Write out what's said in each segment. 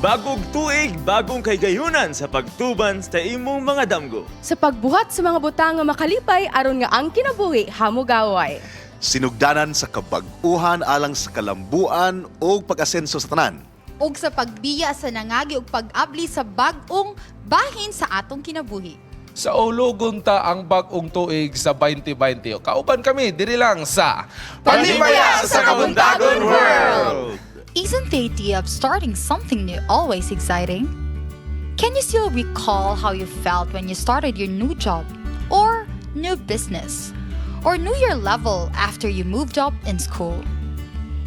Bagong tuig, bagong kaygayunan sa pagtuban sa imong mga damgo. Sa pagbuhat sa mga butang nga makalipay aron nga ang kinabuhi hamugaway. Sinugdanan sa kabag-uhan alang sa kalambuan o pag-asenso sa tanan. Ug sa pagbiya sa nangagi ug pag-abli sa bag-ong bahin sa atong kinabuhi. Sa ulogon ta ang bag-ong tuig sa 2020. Kauban kami diri lang sa Panimaya sa Kabuntagon World! Isn't the idea of starting something new always exciting? Can you still recall how you felt when you started your new job or new business or knew your level after you moved up in school?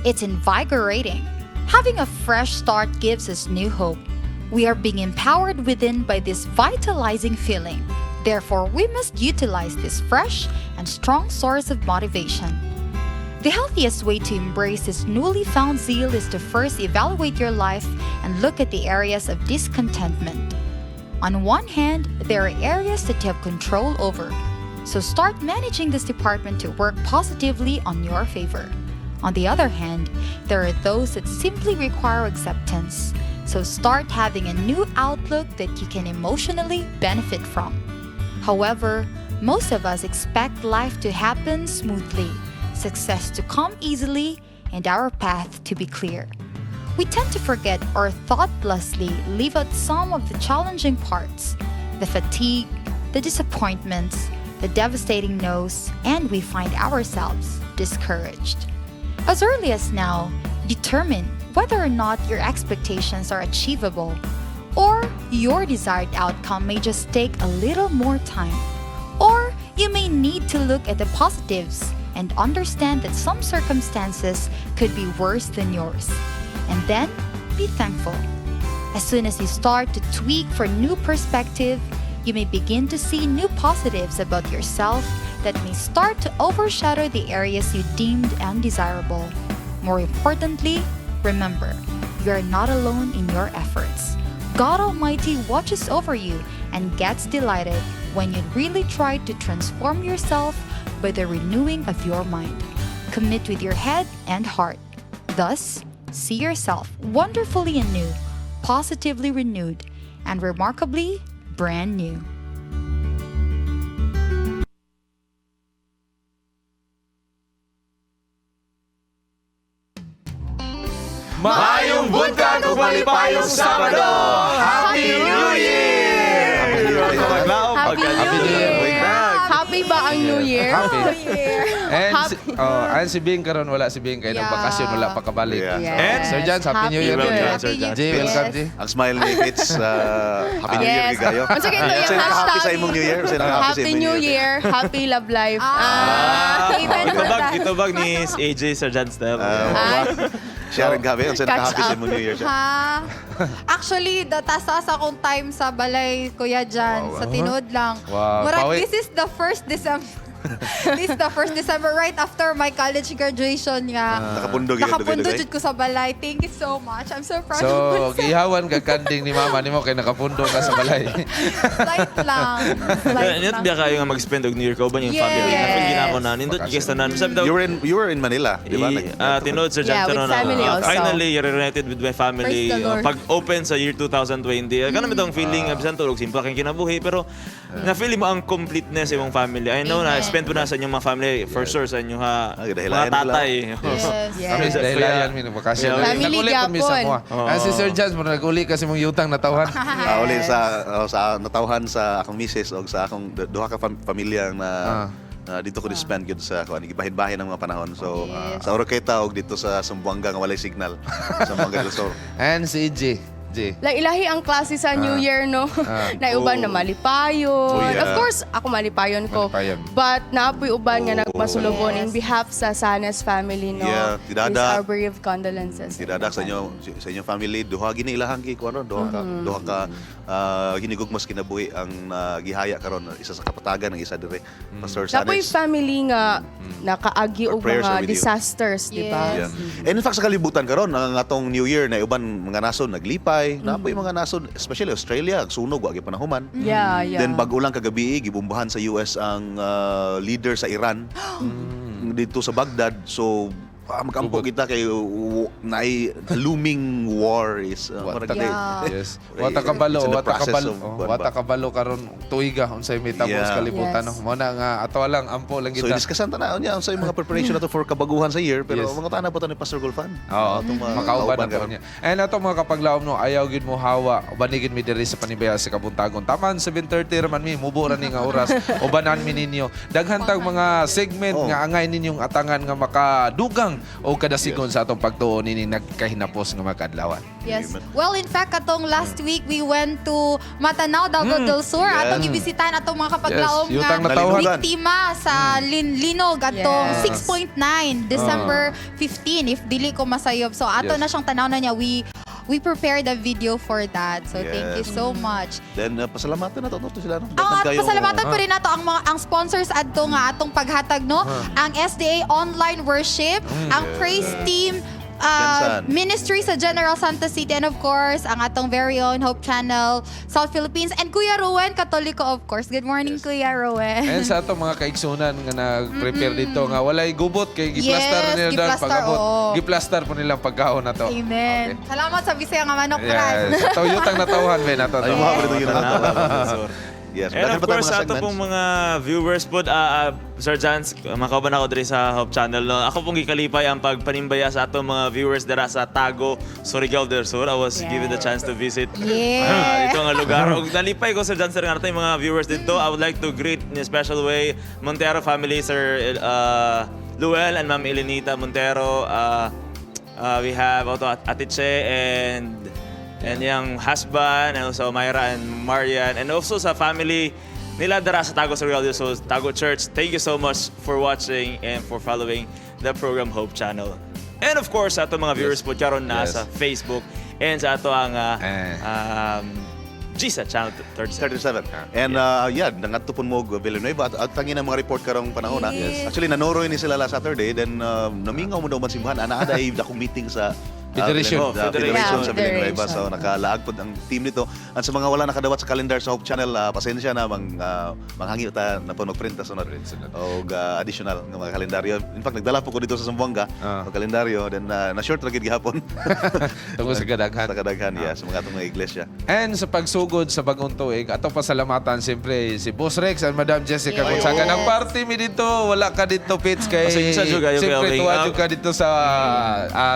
It's invigorating. Having a fresh start gives us new hope. We are being empowered within by this vitalizing feeling. Therefore, we must utilize this fresh and strong source of motivation. The healthiest way to embrace this newly found zeal is to first evaluate your life and look at the areas of discontentment. On one hand, there are areas that you have control over. So start managing this department to work positively on your favor. On the other hand, there are those that simply require acceptance. So start having a new outlook that you can emotionally benefit from. However, most of us expect life to happen smoothly, success to come easily, and our path to be clear. We tend to forget or thoughtlessly leave out some of the challenging parts: the fatigue, the disappointments, the devastating no's, and we find ourselves discouraged. As early as now, determine whether or not your expectations are achievable or your desired outcome may just take a little more time. Or you may need to look at the positives and understand that some circumstances could be worse than yours. And then be thankful. As soon as you start to tweak for new perspective, you may begin to see new positives about yourself that may start to overshadow the areas you deemed undesirable. More importantly, remember, you are not alone in your efforts. God Almighty watches over you and gets delighted when you really try to transform yourself by the renewing of your mind. Commit with your head and heart. Thus, see yourself wonderfully anew, positively renewed, and remarkably brand new. Maayong buntag ug malipayong Sabado! Happy New Year! Happy New Year! Happy ba ang New Year? Happy. And si, Happy. oh, and si Bing karon, wala si Bing kay nagbakasyon, wala pa kabalik. Yeah. Yes. And Sir Jans, Happy New Year. Welcome, Happy Sir New Jans. G, welcome G. Ang smile ni Fitz, Happy New Year Yes. kayo. Unsa kay ito yung Unsay nakahappy hashtag? sa imong New Year? Unsay nakahappy sa Happy imong New Year, happy love life. Ah. Amen for Itubag, that. itubag ni AJ Sir Jan Step. Ah, siya rin gabi. Unsay Catch nakahappy sa up. imong New Year siya? Ha? Actually, taas akong time sa balay, Kuya Jan. Wow. Sa tinod lang. Wow. Murag, Pawi. this is the first December. This is the first December right after my college graduation nga. Nakapundo gyud Nakapundo dugay-dugay. jud ko sa balay. Thank you so much. I'm so proud So, of myself. gihawan ka kanding ni mama nimo kay nakapundo ka sa balay. Slight lang. Slight Nindot lang. biya kayo nga mag-spend og New Year kauban yung family. Yes. Na-feel ginako na. Nindot yes tanan. Sabi daw, You were in Manila, di ba? Tinuod, Sir Jan, Yeah, with karon na, family also. finally, reunited with my family. Praise the Lord. Pag-open sa year 2020, kanang itong feeling, bisan tulog, simple kang kinabuhi, pero na-feel mo ang completeness imong family. I know na, Amen. spend po na sa inyong mga family, for sure, sa inyong ha, Ah, mga dahilayan nila. tatay. Yes. Yes. Kami sa dahilayan mi nagbakasyon. Yeah. Family Naguli pa mi sa gyapon. mua. Ang si Sir Jans mo naguli kasi mong yutang natawhan. Ah, uli sa oh, sa natawhan sa akong misis og sa akong duha ka pamilya na na dito ko di-spend gyud sa kuan, gibahin-bahin ang mga panahon. So sa Oroqueta og dito sa Zamboanga nga walay signal. Zamboanga del Sur. And si G. G. Like ilahi ang klase sa New Year, no? Na uban na malipayon. Oh, yeah. Of course, ako malipayon ko. Malipayon. But naapoy uban nga nagmasulubon in Yes. behalf sa Sanes family, no? Yeah, tidada. Is our brave condolences. Tidadak sa inyong family, duha gini ilahang gi kuan ron, duha ka ginigugmas kinabuhi ang gihaya karon, isa sa Kapatagan, ang isa dire. Pastor Napoy Sanes. family nga nakaagi Our og prayers mga are with you. disasters, di ba? Yes. Yeah. And in fact, sa kalibutan karon ang atong New Year na uban mga nasod naglipay, napoy mga nasod, especially Australia, ang sunog wa gyud panahuman. Yeah. Then bago lang kagabi, gibombahan sa US ang leader sa Iran dito sa Baghdad. So Magampo kita kay naay looming war is What murag Yes. Wata kabalo, It's in the wata process kabalo, of oh, kuwan wata ba? kabalo karon tuiga unsay may tabo sa kalibutan, no. Mo na nga ato lang ampo lang So kita. i-discussan ta na unya sa mga preparation nato for kabaguhan sa year, pero mga tana po ta ni Pastor Gulfan. Oo, Atong mga makauban kauban na to karon. niya. And ato mga kapaglaom, no, ayaw gid mo hawa, uban gid mi diri sa panimbaya sa kabuntagon. Taman 7:30 raman mi, mubo ra ni nga oras. Ubanan mi ninyo. Daghan tag mga segment nga angay ninyong atangan nga makadugang o kadasigon sa atong pagtuo nini nagkahinapos nga makadlawan. Yes. Well, in fact, katong last week, we went to Matanao, Davao del Sur. Atong gibisitan atong mga kapaglaom Yes, yutang nga natawhan. biktima sa linog atong 6.9 December 15, if dili ko masayob. So ato na siyang tanaw na niya. We prepared a video for that. So thank you so much. Then pasalamatan na to sila, no. Ang Daghan at kayo- pasalamatan po rin nato ang mga ang sponsors adto nga atong paghatag, no, ang SDA Online Worship, ang Praise Team Gensan. Ministry sa General Santos City, and of course ang atong very own Hope Channel South Philippines and Kuya Rowen Katoliko, of course. Good morning, Kuya Rowen. And sa atong mga kaigsunan nga nag-prepare dito nga walay gubot kay giplastar Yes, nila dan giplastar, pag-abot. oo. Giplastar po nilang pagkaon na to. Amen. Salamat sa Bisaya nga manok, Brad. Yes. Ato yutang natawhan be nato. Ay, mga paborito yun na Sur. Yes. And Daghan of pa tayong course, mga sa ato segments. pong mga viewers po, Sir Jans, makauban ako diri sa Hope Channel, no? Ako pong gikalipay ang pagpanimbaya sa atong mga viewers dira sa Tago, Surigao del Sur. I was given the chance to visit ito nga lugar. Ug nalipay ko, Sir Jans, sir, nga atong mga viewers dito. I would like to greet in a special way Montero family, Sir Luel and Ma'am Elenita Montero. We have also Ate Che and yung husband, and also Myra and Marian, and also sa family nila dara sa Tago Surigao del Sur, Tago Church. Thank you so much for watching and for following the program Hope Channel. And of course, sa ato mga viewers po karon na sa Facebook and sa ato ang Eh. GSA Channel 37. 37. And yeah, nangadto pud mo og Villanueva at tangin ang mga report karong panahon na. Yes. Actually nanoroy ni sila last Saturday, then namingaw mo daw man simbahan ana aday dakong meeting sa Federation. Oh, Federation. Federation Yeah, sa Villanueva. Federation. So nakalaag pod ang team nito. At sa mga wala nakadawat sa calendar sa Hope Channel, pasensya na manghangyo ta na po magprint ta sunod. Og additional nga mga kalendaryo. In fact, nagdala po ko dito sa Zamboanga og kalendaryo, then na short ra gid gihapon. Tungod sa kadaghan. Sa kadaghan, yeah, sa mga atong mga iglesia. And sa pagsugod sa bagong tuig, ato pasalamatan siyempre si Boss Rex and Madam Jessica Yes. Gonzaga. Nagparty mi dito, wala ka dito, Pits. Kay, Pasensya jud kayo, siyempre, Kelvin. tuwa jud ka dito sa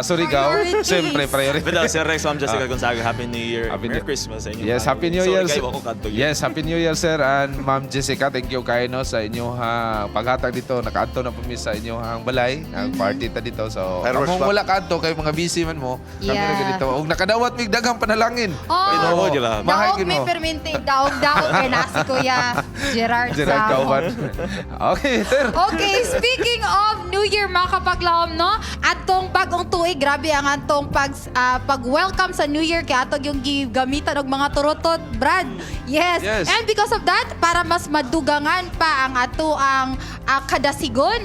Surigao. Priorities. Siyempre, priority. But Sir Rex, Ma'am Jessica Gonzaga, Happy New Year. Happy Merry New- Christmas sa inyo. Yes, Happy New Sorry Year. kayo, ako kadto yun. Yes, Happy New Year, sir, and Ma'am Jessica. Thank you kayo, no, sa inyong paghatag dito. Nakaadto na po mi sa inyong balay. Ang party ta dito. So, Fireworks among pa. wala kaadto kay mga busy man mo. Kami ra dito. Og nakadawat mig daghang panalangin. Oh, Oo, grabe. Mahay Daog gid may mo. permente, daog daog kay na si Kuya Gerard Gerard Samo. Kauban. Okay, sir. Okay, speaking of New Year, mga kapaglaom, no? Atong bagong tuig, grabe ang atong pag-welcome sa New Year kay atong yung gamitan og mga turotot, Brad. Yes. Yes. And because of that, para mas madugangan pa ang ato ang kadasigon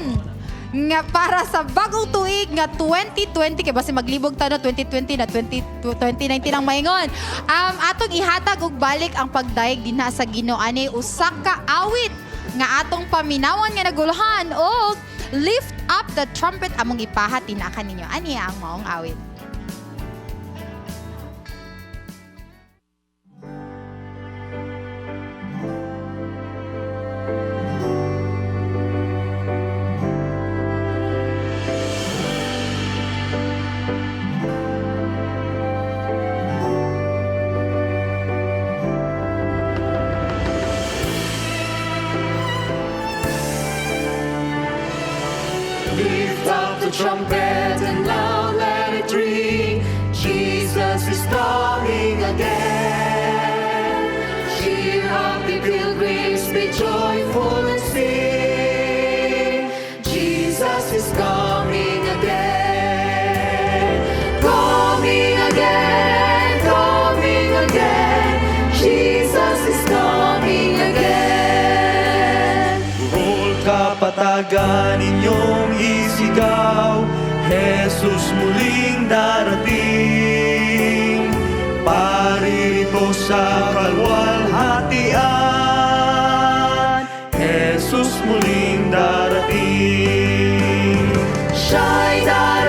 nga para sa bagong tuig nga 2020 kay basi maglibog ta, no, 2020 na 20, 2019 ang maingon. Atong ihatag og balik ang pagdayeg dinha sa Ginoo ani usa ka awit nga atong paminawan nga naguluhan og Lift Up the Trumpet among ipahat tinaka ninyo ani ang maong awit. Lift up the trumpet and loud let it ring. Jesus is coming again. Cheer up, the pilgrims, be joyful and sing. Jesus is coming again. Coming again, coming again. Jesus is coming again. Burol kapatagan inyong isigaw, Jesus muling darating. Paririto sa kalwalhatian, Jesus muling darating. Siya'y darating.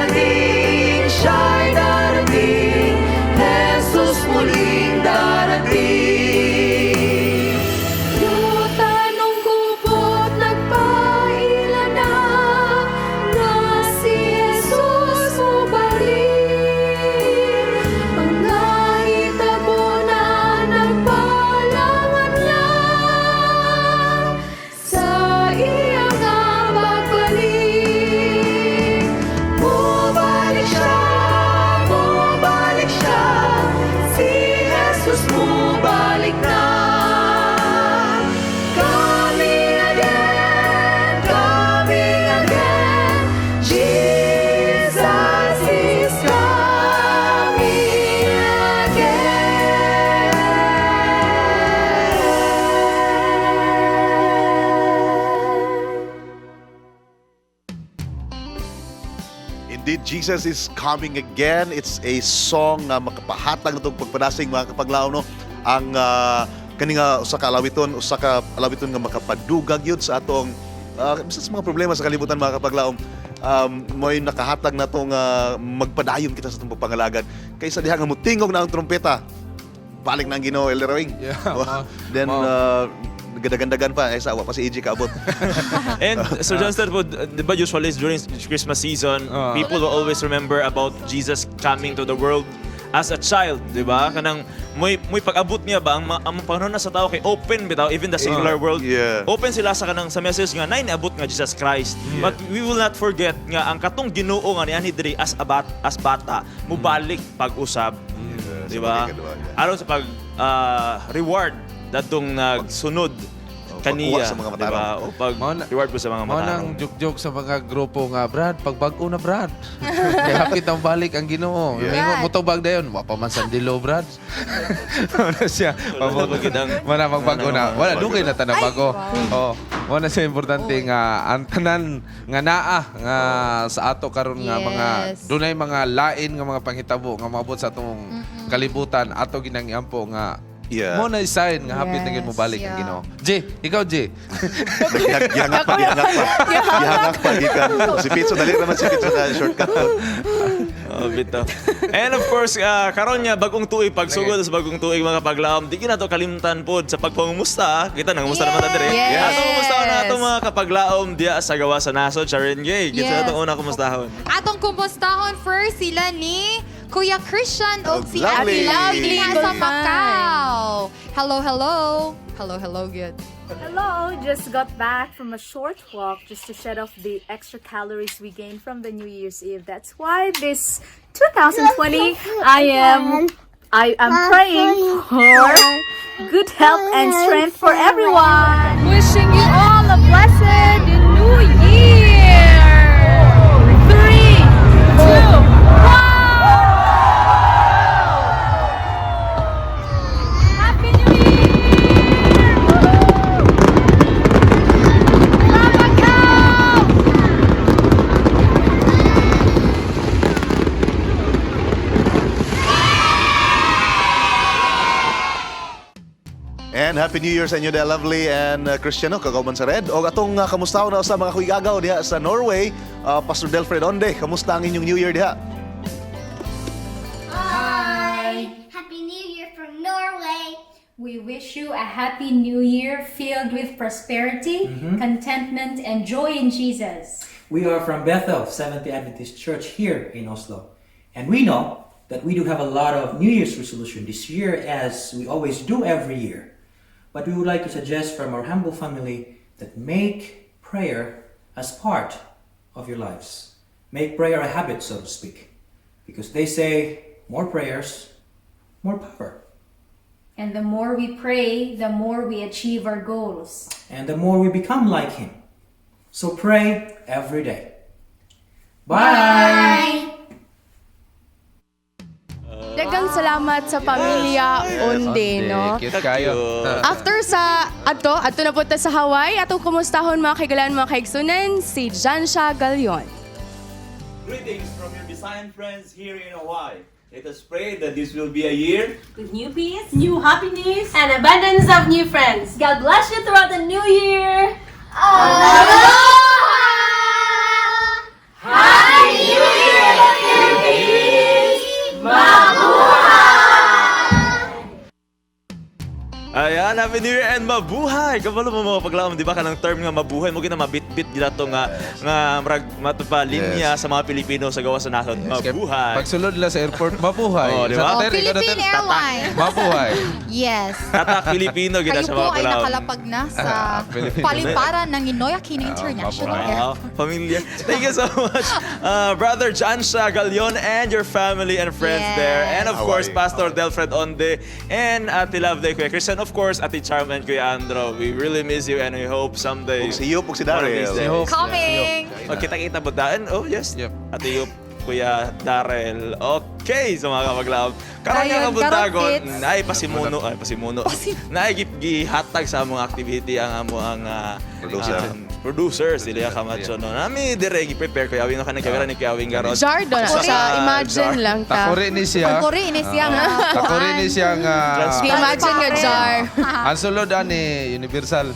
Jesus is Coming Again. It's a song nga makapahatag natong pagpadasig, mga kapaglaom, no. Ang kani nga usa ka alawiton nga makapadugag yun sa atong bisan sa mga problema sa kalibutan, mga kapaglaom. Mo'y nakahatag natong magpadayon kita sa atong pagpangalagad. Kaysa diha nga mutingog na ang trompeta, balik na ang Ginoo, Elder Wing. Yeah, Then gadagandagan pa eh, sa wa pa si EJ kaabot. And Sir Johnston, po, di ba usually during Christmas season, people will always remember about Jesus coming to the world as a child, di ba? Kanang moy pag-abot niya ba ang panahon na sa tao kay open bitaw, even the secular world. Open sila sa kanang sa message nga nay niabot nga Jesus Christ. But we will not forget nga ang katong Ginoo nga nianhi diri as bata mubalik pag-usab. Di ba? Sa pagkadua, yeah. Aron sa pag reward dadtong nagsunod Oh, kaniya, pagkuha sa mga di ba? matarong. O pag reward po sa mga Mao matarong. nang joke-joke sa mga grupo nga, "Brad, pagbag-o na, Brad. Kaya hapit ang balik ang Ginoo." Mingo mo tubag dayon, wa pa man sandilo, Brad. Mao na siya. Wala gid ang- Wala magbago na. Wala dugay na tanan bago. Ay, Oh, mao na siya importante nga ang tanan nga naa nga sa ato karon nga mga dunay mga lain nga mga panghitabo nga moabot sa atong kalibutan, ato ginang iampo nga mo na sign nga hapit na gyud mobalik ang Ginoo. J, ikaw J. Gihangak pa, gihangak pa. Gihangak pa, gikan. Si Pizzo, dali naman si Pizzo na shortcut. Oh, bitaw. And of course, karon nga bagong tuig, pagsugod sa bagong tuig, mga kapaglaom, di na to kalimtan pod sa pagpangumusta. Kita nangumusta naman ta dire. Yes. Ato kumusta na ato mga kapaglaom diya sa gawa sa nasod, Sharon Gay. Kita atong una kumustahon. Atong kumustahon first sila ni Kuya Christian o si Ate Lovely. Lovely nasa Lovely. Macau. Hello, hello. Hello, hello, good. Hello, just got back from a short walk just to shed off the extra calories we gained from the New Year's Eve. That's why this 2020 I am praying for good health and strength for everyone. Wishing you all a blessed New Year! Three, two, one! Happy New Year! From Macau! And Happy New Year sa inyo, Del Lovely and Cristiano, kagauman sa Red. O atong kamusta na sa mga kuigagaw diha sa Norway, Pastor Delfred Onde, kamusta ang inyong New Year diha? Hi! Happy New Year from Norway! We wish you a happy new year filled with prosperity, contentment, and joy in Jesus. We are from Bethel Seventh-day Adventist Church here in Oslo. And we know that we do have a lot of New Year's resolution this year, as we always do every year. But we would like to suggest from our humble family that make prayer as part of your lives. Make prayer a habit, so to speak. Because they say more prayers, more power. And the more we pray, the more we achieve our goals. And the more we become like Him. So pray every day. Bye! Daghang salamat sa pamilya Onde, no? Cute kayo. After sa ato na punta sa Hawaii, atong kumustahon, mga kaigalan, mga kaigsunan, si Jansha Galion. Greetings from your Visayan friends here in Hawaii. Let us pray that this will be a year with new peace, new happiness, and abundance of new friends. God bless you throughout the new year. Aloha! Happy New Year, Philippines! Mabuhay! Ayan, Happy New Year and mabuhay! Kabalo mo mga paglaom, di ba? Kanang term nga mabuhay mo gina mabitbit gina to nga nga murag matupa linya sa mga Pilipino sa gawa sa nasod. Mabuhay. Pagsulod lang sa airport, mabuhay. Oh, di ba? Sa hotel, ikaw na Philippine hotel, Airlines. mabuhay. Yes. Tatak Pilipino gina Kayo sa po mga ay paglaom. nakalapag na sa Philippine. paliparan ng Ninoy Aquino International Wow, Airport. familiar. Thank you so much, Brother Jansha Galion and your family and friends there. And of course, Hawaii. Pastor Delfred Onde and Ate Lovely Kuya Christian. Of course, Ate Charm and Kuya Andro. We really miss you and we hope someday. Ug si Yup, ug si one of Daryl. these Si days. Hope. Coming! Oh, kita-kita ba daan? Oh, yes. Yep. Ate Yup, Kuya Darrell. Okay. Okay, sa mga kapaglaom. Karon nga Dayon, kabuntagon, karon, Fitz. naay pasimuno, ay pasimuno. Naay gihatag sa among activity ang amo ang Producer. Producer si Lea Camacho, no. Nami dire gi-prepare ko yawin no kanang kamera ni Kawing garon. Jar doon Sa- siya. Imagine jar. lang ta. Takuri ni siya. Takuri ni siya nga. Takuri ni siya nga. Imagine nga jar. Ang sulod ani Universal.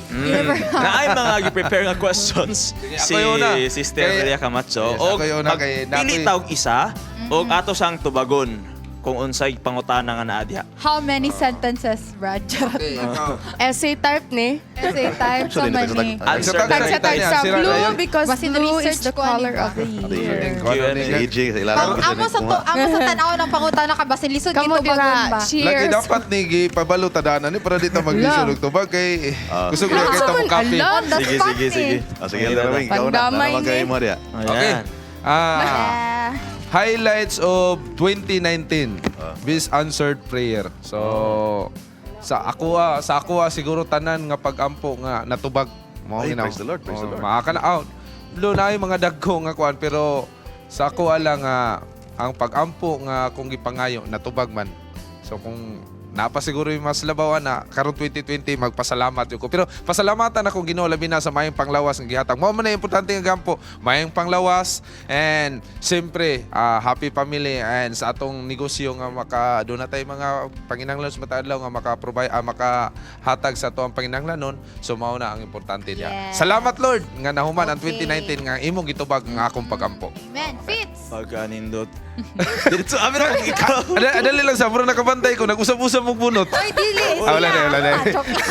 Naay mga gi-prepare nga questions si ako yung una. Sister Kay- Lea Camacho. Yes, ako yung una kay pili Nakoy. tawg isa og ato sang tubagon kung unsay pangutana nga naa diha. How many sentences, Brad? Charot. Okay, ikaw. Essay type ni. Essay type sa Actually, mani. Answer. Tagsa tagsa Sira na blue yun. because Basin blue is research the ko, ano color ba? of the year. Kung ano Si ni- AJ, sa ilalim Pang, amo sa to, amo sa tanaw ng pangutana ka basin lisod Kamo gitubagon dira. ba? Lagi Cheers. dapat ni gipabalo tadaanan ni para dito maglisod og tubag kay kusog na kita mo kape. Ala. On the Sige, spot sige, eh. sige. Sige, Elder Wing, ikaw na. Pandamay Naman kay ni. mo diya. Okay. Ayan. Ah, highlights of 2019. This answered prayer. So sa ako siguro tanan nga pagampo nga natubag mo. Ay, praise the Lord, praise the Lord. Maaka na out. Blue na yung mga dagko nga kuan, pero sa ako lang nga ang pagampo nga akong gipangayo natubag man. So kung napa siguro yung mas labawan na karon 2020, magpasalamat yun ko. Pero pasalamatan ako Ginoo labi na sa mayong panglawas nga gihatag. Mao man na importante nga gampo, mayong panglawas and siyempre happy family and sa atong negosyo nga maka doon na tayo mga panginahanglan sa matadlaw nga maka-provide, makahatag sa ato ang panginahanglanon. So mao na ang importante niya. Yes. Salamat Lord nga nahuman ang Okay. 2019 nga imong gitubag ang akong pagampo. Amen. Fitz. Pagkanindot. Diretso amin ako ikaw. Adali lang sa mura nakabantay ko nag-usab-usab mong bunot. Oy, dili. Ah, wala na, wala na. Ah, joke lang.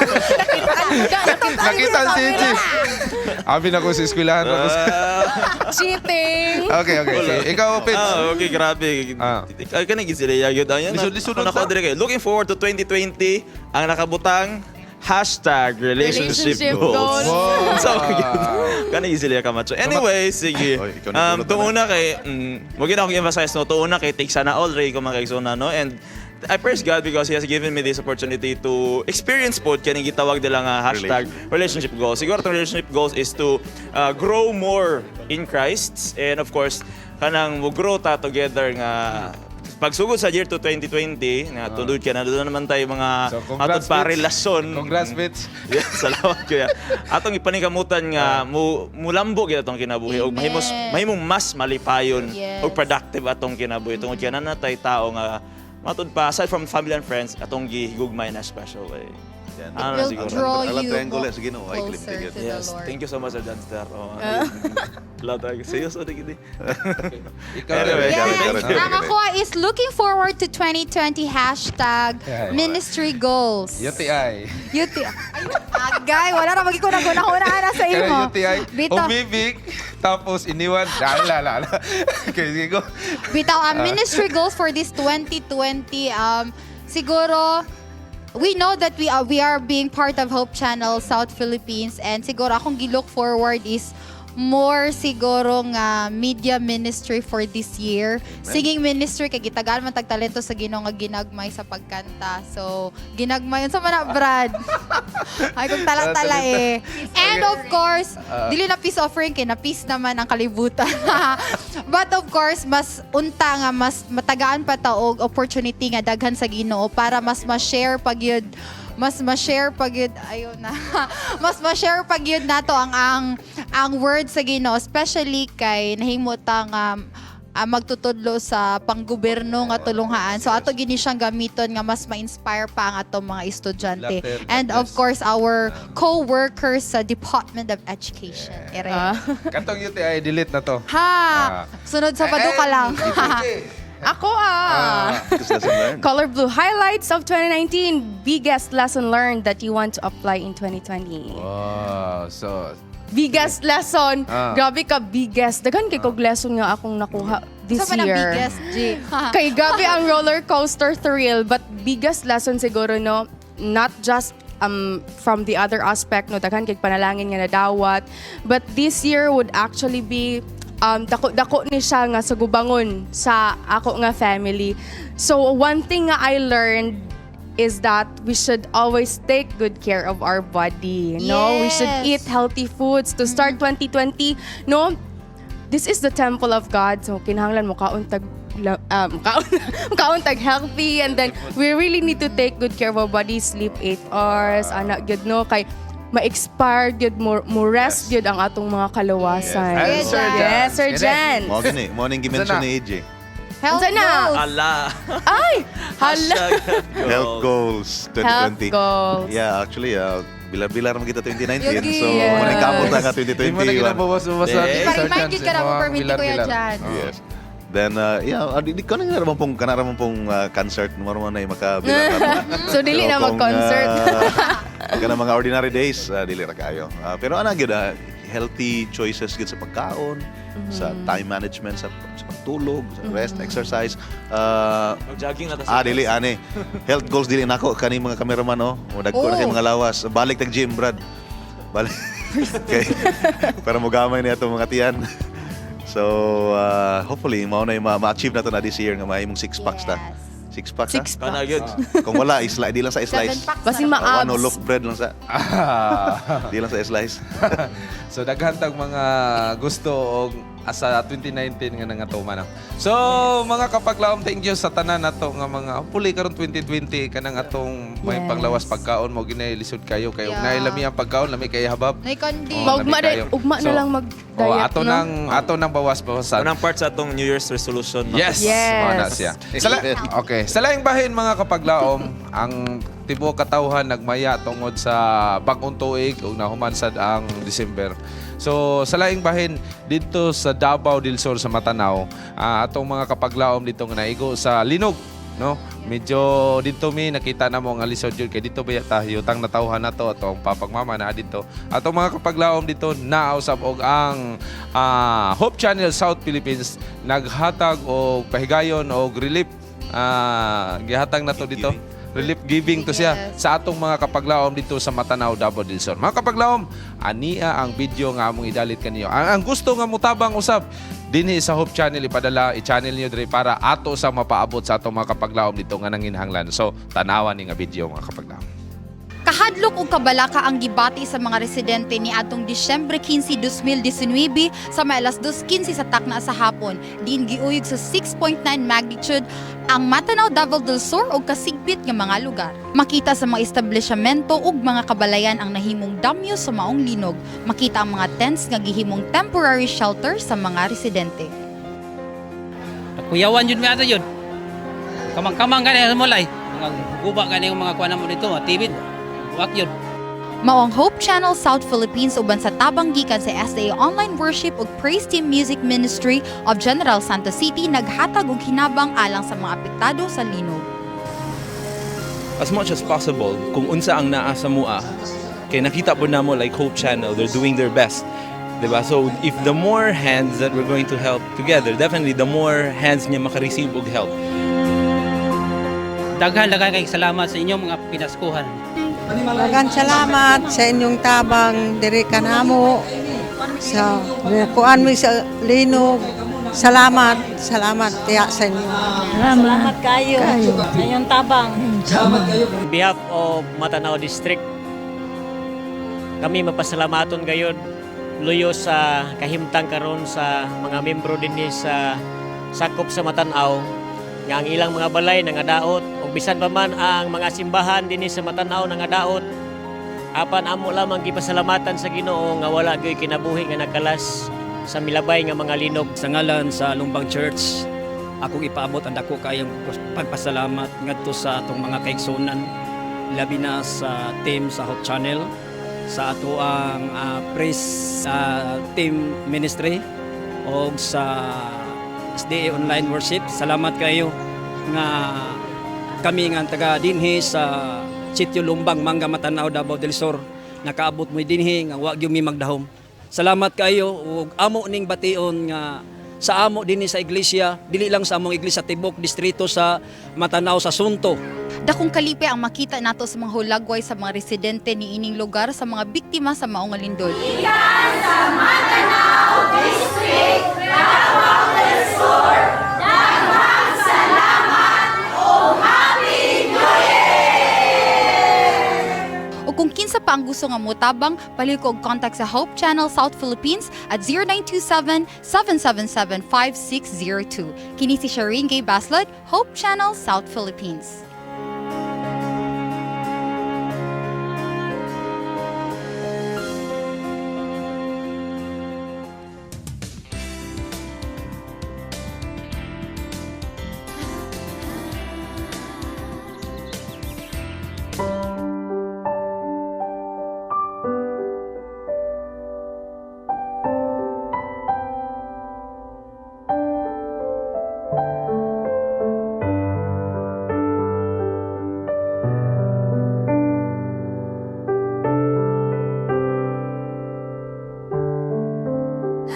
Nakita si Ichi. Abi na ko sa eskwelahan ako. Cheating. Okay. Sige. Ikaw, Pits. Ah, okay, grabe. Ay, kanang sila yagod. Ayan, Lisod-lisod ako unta. dire kayo. Looking forward to 2020, ang nakabutang #relationship Relationship goals. goals. Wow. So, kanang sila Camacho. Anyway, sige. Oy, ikaw na tulog na. Tuuna kay, wag yun akong emphasize, no, tuuna kay take sana all ray ko mga kaigsoon, no, and I praise God because He has given me this opportunity to experience po kaning gitawag nila nga #relationship goals. Siguro itong relationship goals is to grow more in Christ and of course kanang mo grow ta together nga pagsugod sa year to 2020 nga tunod ka na doon naman tayo mga So, congrats, matod pa Fitz. relasyon. Congrats, Fitz. Yeah, salamat kuya. Atong ipaningkamutan nga mo mulambo gyud atong kinabuhi og mahimos Amen. mahimong mas malipayon og productive atong kinabuhi tungod kay naa tay tao nga matud pa aside from family and friends atong gihigugmay na special way. Yan. Ano na Will siguro. draw Ala, you triangle, more eh. Sige, no. Ay, closer clip, to the Yes, Lord. thank you so much, Sir Janster. Oh, love tayo. Seryoso na gini. Ikaw Anyway, rin. Yes. Thank you. Ang ako is looking forward to 2020 #ministry goals. UTI. UTI. Agay, wala na magiging kuna-kuna na sa imo. Kaya UTI. Bitaw, Umibig, tapos iniwan. Dala, la, la. Okay, sige go. bitaw, ang ministry goals for this 2020, siguro, we know that we are being part of Hope Channel South Philippines and siguro akong gi-look forward is more siguro nga media ministry for this year. Singing ministry kay gitagaan man tag talento sa Ginoo nga ginagmay sa pagkanta. So, ginagmay unsa man na, Brad? Ay kung tala-tala eh. And of course, dili na peace offering kay na peace naman ang kalibutan. But of course, mas unta nga mas matagaan pa ta og opportunity nga daghan sa Ginoo para mas ma-share pag yun ayun na mas ma-share pag yun nato ang word sa Ginoo, especially kay nahimo ta nga magtutudlo sa panggobyerno nga tulunghaan. So ato gini siyang gamiton nga mas ma-inspire pa ang atong mga estudyante. Laughter, God And of bless. course our co-workers sa Department of Education. Ere. Katong UTI, delete na to. Ha! Sunod sa ka lang. Ako ah. Because lesson learned. Color blue, highlights of 2019, biggest lesson learned that you want to apply in 2020. Wow. So, Biggest lesson. Grabe ka biggest. Daghan kay kog lesson nga akong nakuha this Sa man ang year. biggest, G? Kay grabe ang roller coaster thrill, but biggest lesson siguro, no, not just from the other aspect, no, daghan kay panalangin nga nadawat, but this year would actually be dako dako ni siya nga sa gubangon sa ako nga family. So one thing nga I learned is that we should always take good care of our body, no? We should eat healthy foods to start 2020, no? This is the temple of God, so kinahanglan mo kaon tag Kaon tag healthy, and then we really need to take good care of our body, sleep 8 hours, ana gyud, no, kay ma-expire gyud mo rest gyud ang atong mga kalawasan. Yes. Sir Jans. Yes, Sir Kini. Jans. Mo gani, mo ning gi-mention Sana. ni AJ. Health Unsa na? goals. Ala. Ay, hala. Hashtag Health goals 2020. Health goals. Yeah, actually, bilar-bilar man kita 2019. Yogi. So, Yes. mo ning kamot nga Di mo na 2021. ginabawas-bawasan. Yes. Sir Ipa-remind Jans, yun ka na mo, imong permit ni Kuya bilar-bilar. Jan. Oh. Yes. Then, yeah, di ko na nga pong kanara man pong concert mo man na makabilar na. So dili na Pero kung, mag-concert. Kana mga ordinary days, dili ra kayo. Pero ana gyud, healthy choices gyud sa pagkaon, sa time management, sa pagtulog, sa rest, exercise. Mag-jogging na ta. Dili ani. Health goals dili nako kani mga cameraman, oh. O dagko na kay Oh. mga lawas. Balik tag gym, Brad. Balik. Okay. Para mo gamay niya itong mga tiyan. So, hopefully mao na yung ma-achieve na to na this year nga mahimong six packs ta. Yes. Six packs. Six ha? Kana gyud. Kung wala, isla, di lang sa Seven slice. packs Basin na. ma-abs. One loaf bread lang sa. Di lang sa slice. So daghan tag mga gusto og asa 2019 nga nangatuman na. So mga kapaglaom, thank you sa tanan nato nga mga hopefully karon 2020 kanang atong may panglawas pagkaon mo ginay lisod kayo kayo. Yeah. Yeah. Lami ang pagkaon, lami kay habab. Nay kandi. Oh, Maugma lami kayo. rin, ugma na So, lang mag-diet, oh, ato no? nang ato nang bawas-bawasan. Unang part sa atong New Year's resolution. Yes. Yes. Mao na siya. Okay. Sa laing bahin mga kapaglaom, ang tibuok katawhan nagmaya tungod sa bag-ong tuig ug nahuman sad ang December. So sa laing bahin didto sa Davao del Sur sa Matanao, atong mga kapaglaom dito nga naigo sa linog, no? Medyo dito mi nakita na mo nga lisod yun kay dito ba tayo tang natawhan na to atong papagmama na dito. Atong mga kapaglaom dito nausab og ang Hope Channel South Philippines naghatag og pahigayon og relief, gihatag na to dito, relief giving to siya sa atong mga kapaglaom dito sa Matanao, Davao del Sur. Mga kapaglaom, ania ang video nga among idalit kaniyo. Ang gusto nga mutabang usab dinhi sa Hope Channel, ipadala i-channel niyo diri para ato sa mapaabot sa atong mga kapaglaom dito nga nanginhanglan. So, tanawan ni nga video, mga kapaglaom. Kahadlok ug kabalaka ang gibati sa mga residente ni atong Disyembre 15, 2019 sa may alas 2:15 sa takna sa hapon. Diin giuyog sa 6.9 magnitude ang Matanao, Davao del Sur ug kasigpit nga mga lugar. Makita sa mga establishmento ug mga kabalayan ang nahimong damyo sa maong linog. Makita ang mga tents nga gihimong temporary shelter sa mga residente. Kuyawan yun nga yun. Kamang-kamang gani sa mulay. Mga guba gani yung mga kuha mo dito, mga tibid. Wak yun. Mao ang Hope Channel South Philippines uban sa tabang gikan sa SDA Online Worship ug Praise Team Music Ministry of General Santos City naghatag og hinabang alang sa mga apektado sa linog. As much as possible kung unsa ang naa sa mua kay nakita po namo, like Hope Channel, they're doing their best, diba? So if the more hands that we're going to help together, definitely the more hands niya makareceive og help. Daghan daghan kay salamat sa inyong mga pinaskuhan. Daghang salamat sa inyong tabang diri kanamo sa kuan mi sa linog. Salamat, salamat tiya sa inyo. Salamat kayo. Sa inyong tabang. On behalf of Matanao District, kami mapasalamaton gayon luyo sa kahimtang karon sa mga membro dinhi sa sakop sa Matanao nga ang ilang mga balay nangadaot ug bisan pa man ang mga simbahan dinhi sa Matanao nangadaot, apan amo lamang gipasalamatan sa Ginoo nga wala gyoy kinabuhi nga nagkalas sa milabay nga mga linog. Sa ngalan sa Lumbang Church, akong ipaabot ang dako kayong pagpasalamat ngadto sa atong mga kaigsunan, labi na sa team sa Hope Channel, sa ato ang praise team ministry o sa SDA Online Worship. Salamat kayo nga kami nga taga dinhi sa Sitio Lumbang, Manga, Matanao, Davao del Sur, nakaabot mo dinhi nga wa gyud mi magdahom. Salamat kayo ug amo ning bation nga sa amo dinhi sa iglesia, dili lang sa among iglesia, tibok distrito sa Matanao sa Sunto. Dakong kalipay ang makita nato sa mga hulagway sa mga residente ni ining lugar sa mga biktima sa maong nga lindol. Sa Matanao District, Davao del Sur, daghang salamat o Happy New Year! O kung kinsa pa. ang gusto nga motabang, palihog og contact sa Hope Channel South Philippines at 0927 777 5602. Kini si Shireen Gay Baslot, Hope Channel South Philippines.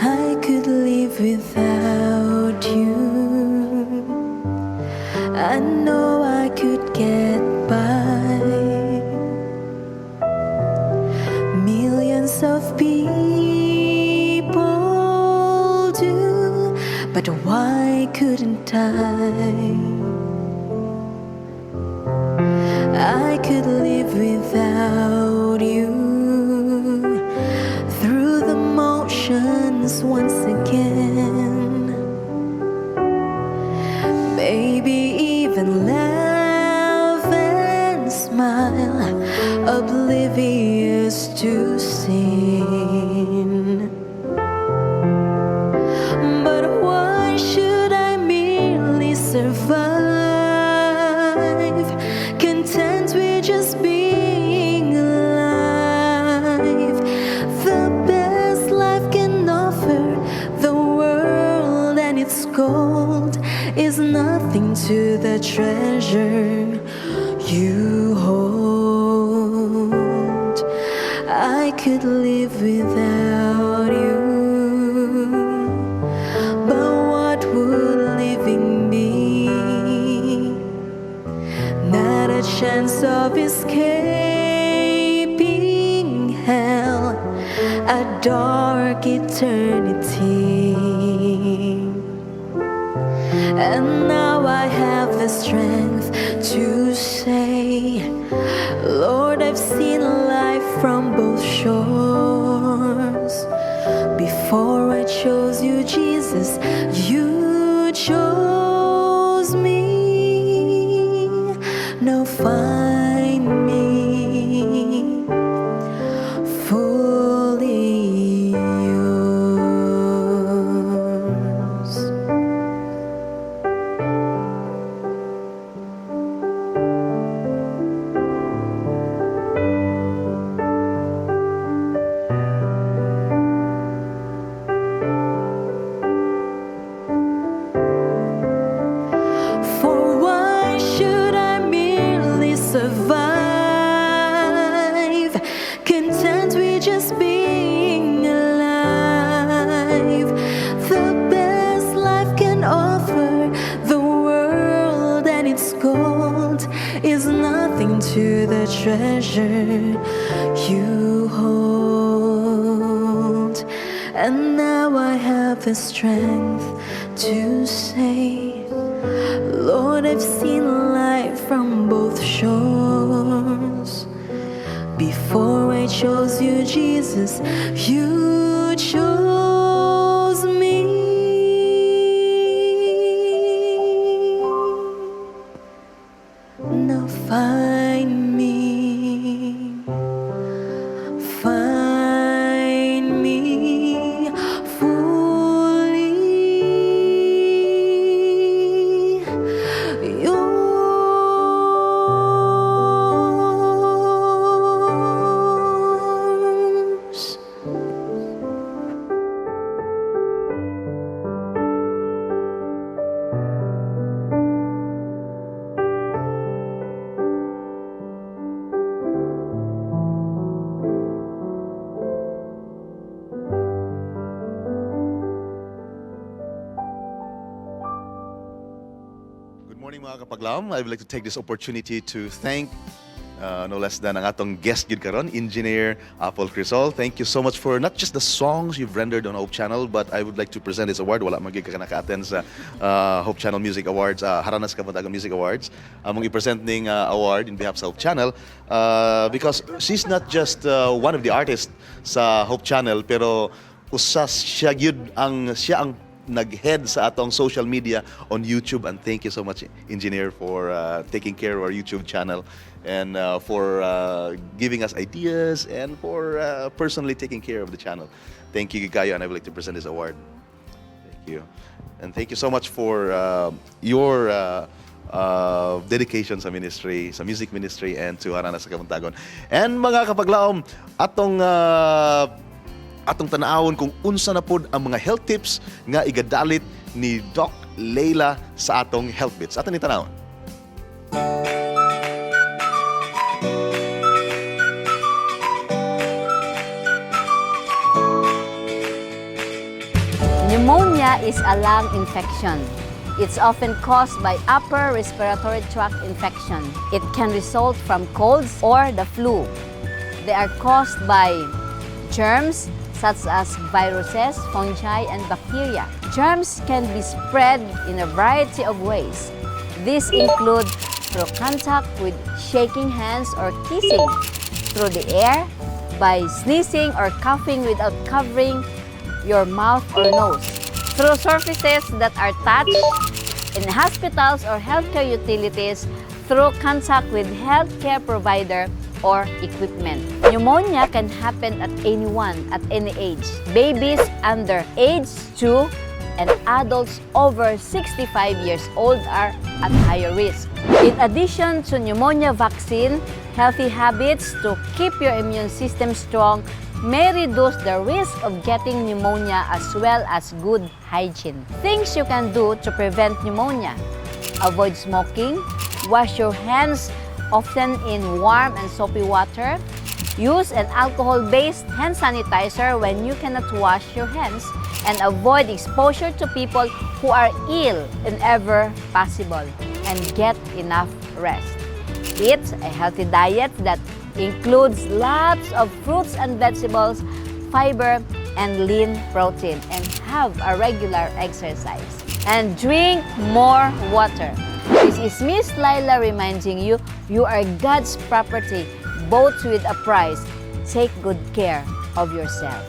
I could live without you. I know I could get by. Millions of people do, but why couldn't I? I could live without you through the motions once again. Maybe even laugh and smile, oblivious to sin. But why should I merely survive? Content with just being alive. The best life can offer the world and its gold is nothing to the treasure you hold. I could live without you. But what would living be? Not a chance of escaping hell, a dark eternity. And now I have the strength to say, Lord, I've seen life from both shores. Before I chose you, Jesus, you chose me. Now find me fully yours. For why should I merely survive? Content with just being alive. The best life can offer the world and its gold is nothing to the treasure you hold. And now I have the strength to say, Lord, I've seen life from both shores. Before I chose you, Jesus, you chose me. Now find me, find me fully yours. Good morning, mga kapaglaom. I would like to take this opportunity to thank No less than ang atong guest gid karon, Engineer Apple Crisol. Thank you so much for not just the songs you've rendered on Hope Channel, but I would like to present this award. Wala man gid ka naka-attend sa Hope Channel Music Awards, Harana sa Kabuntagon Music Awards. Among i-present ning award in behalf sa Hope Channel because she's not just one of the artists sa Hope Channel, pero usa siya gyud ang siya ang nag-head sa atong social media on YouTube, and thank you so much, Engineer, for taking care of our YouTube channel and for giving us ideas and for personally taking care of the channel. Thank you kayo, and I would like to present this award. Thank you. And thank you so much for your dedication sa ministry, sa music ministry, and to Harana sa Kabuntagon. And mga kapaglaom, atong tanawon kung unsa na pod ang mga health tips nga igadalit ni Doc Leila sa atong Health Bits. Ato ni tanawon. Pneumonia is a lung infection. It's often caused by upper respiratory tract infection. It can result from colds or the flu. They are caused by germs such as viruses, fungi, and bacteria. Germs can be spread in a variety of ways. These include through contact with shaking hands or kissing, through the air, by sneezing or coughing without covering your mouth or nose, through surfaces that are touched in hospitals or healthcare utilities, through contact with healthcare provider or equipment. Pneumonia can happen at anyone at any age. Babies under age 2 and adults over 65 years old are at higher risk. In addition to pneumonia vaccine, healthy habits to keep your immune system strong may reduce the risk of getting pneumonia, as well as good hygiene. Things you can do to prevent pneumonia: avoid smoking, wash your hands often in warm and soapy water, use an alcohol-based hand sanitizer when you cannot wash your hands, and avoid exposure to people who are ill whenever possible, and get enough rest. Eat a healthy diet that includes lots of fruits and vegetables, fiber, and lean protein, and have a regular exercise. And drink more water. This is Miss Laila reminding you, you are God's property, bought with a price. Take good care of yourself.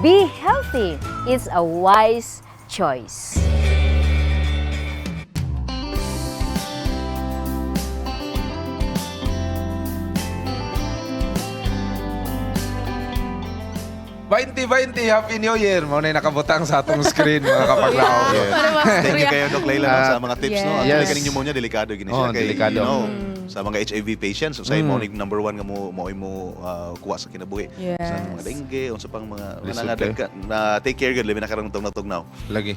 Be healthy. It's a wise choice. 2020, Happy New Year! Mao na nakabutang sa atong screen, mga kapaglaom. Yes. Thank you kayo, Doc Leila, no, sa mga tips, no? Actually, Yes. kaning pneumonia, delikado gini siya. Oh, Kay, delikado. Sa mga HIV patients, sa mo ni number one nga mo mo mo kuha sa kinabuhi. Sa mga dengue, unsa pang mga Lisod mga kayo. na take care gud labi na karong tugnaw-tugnaw. Lagi.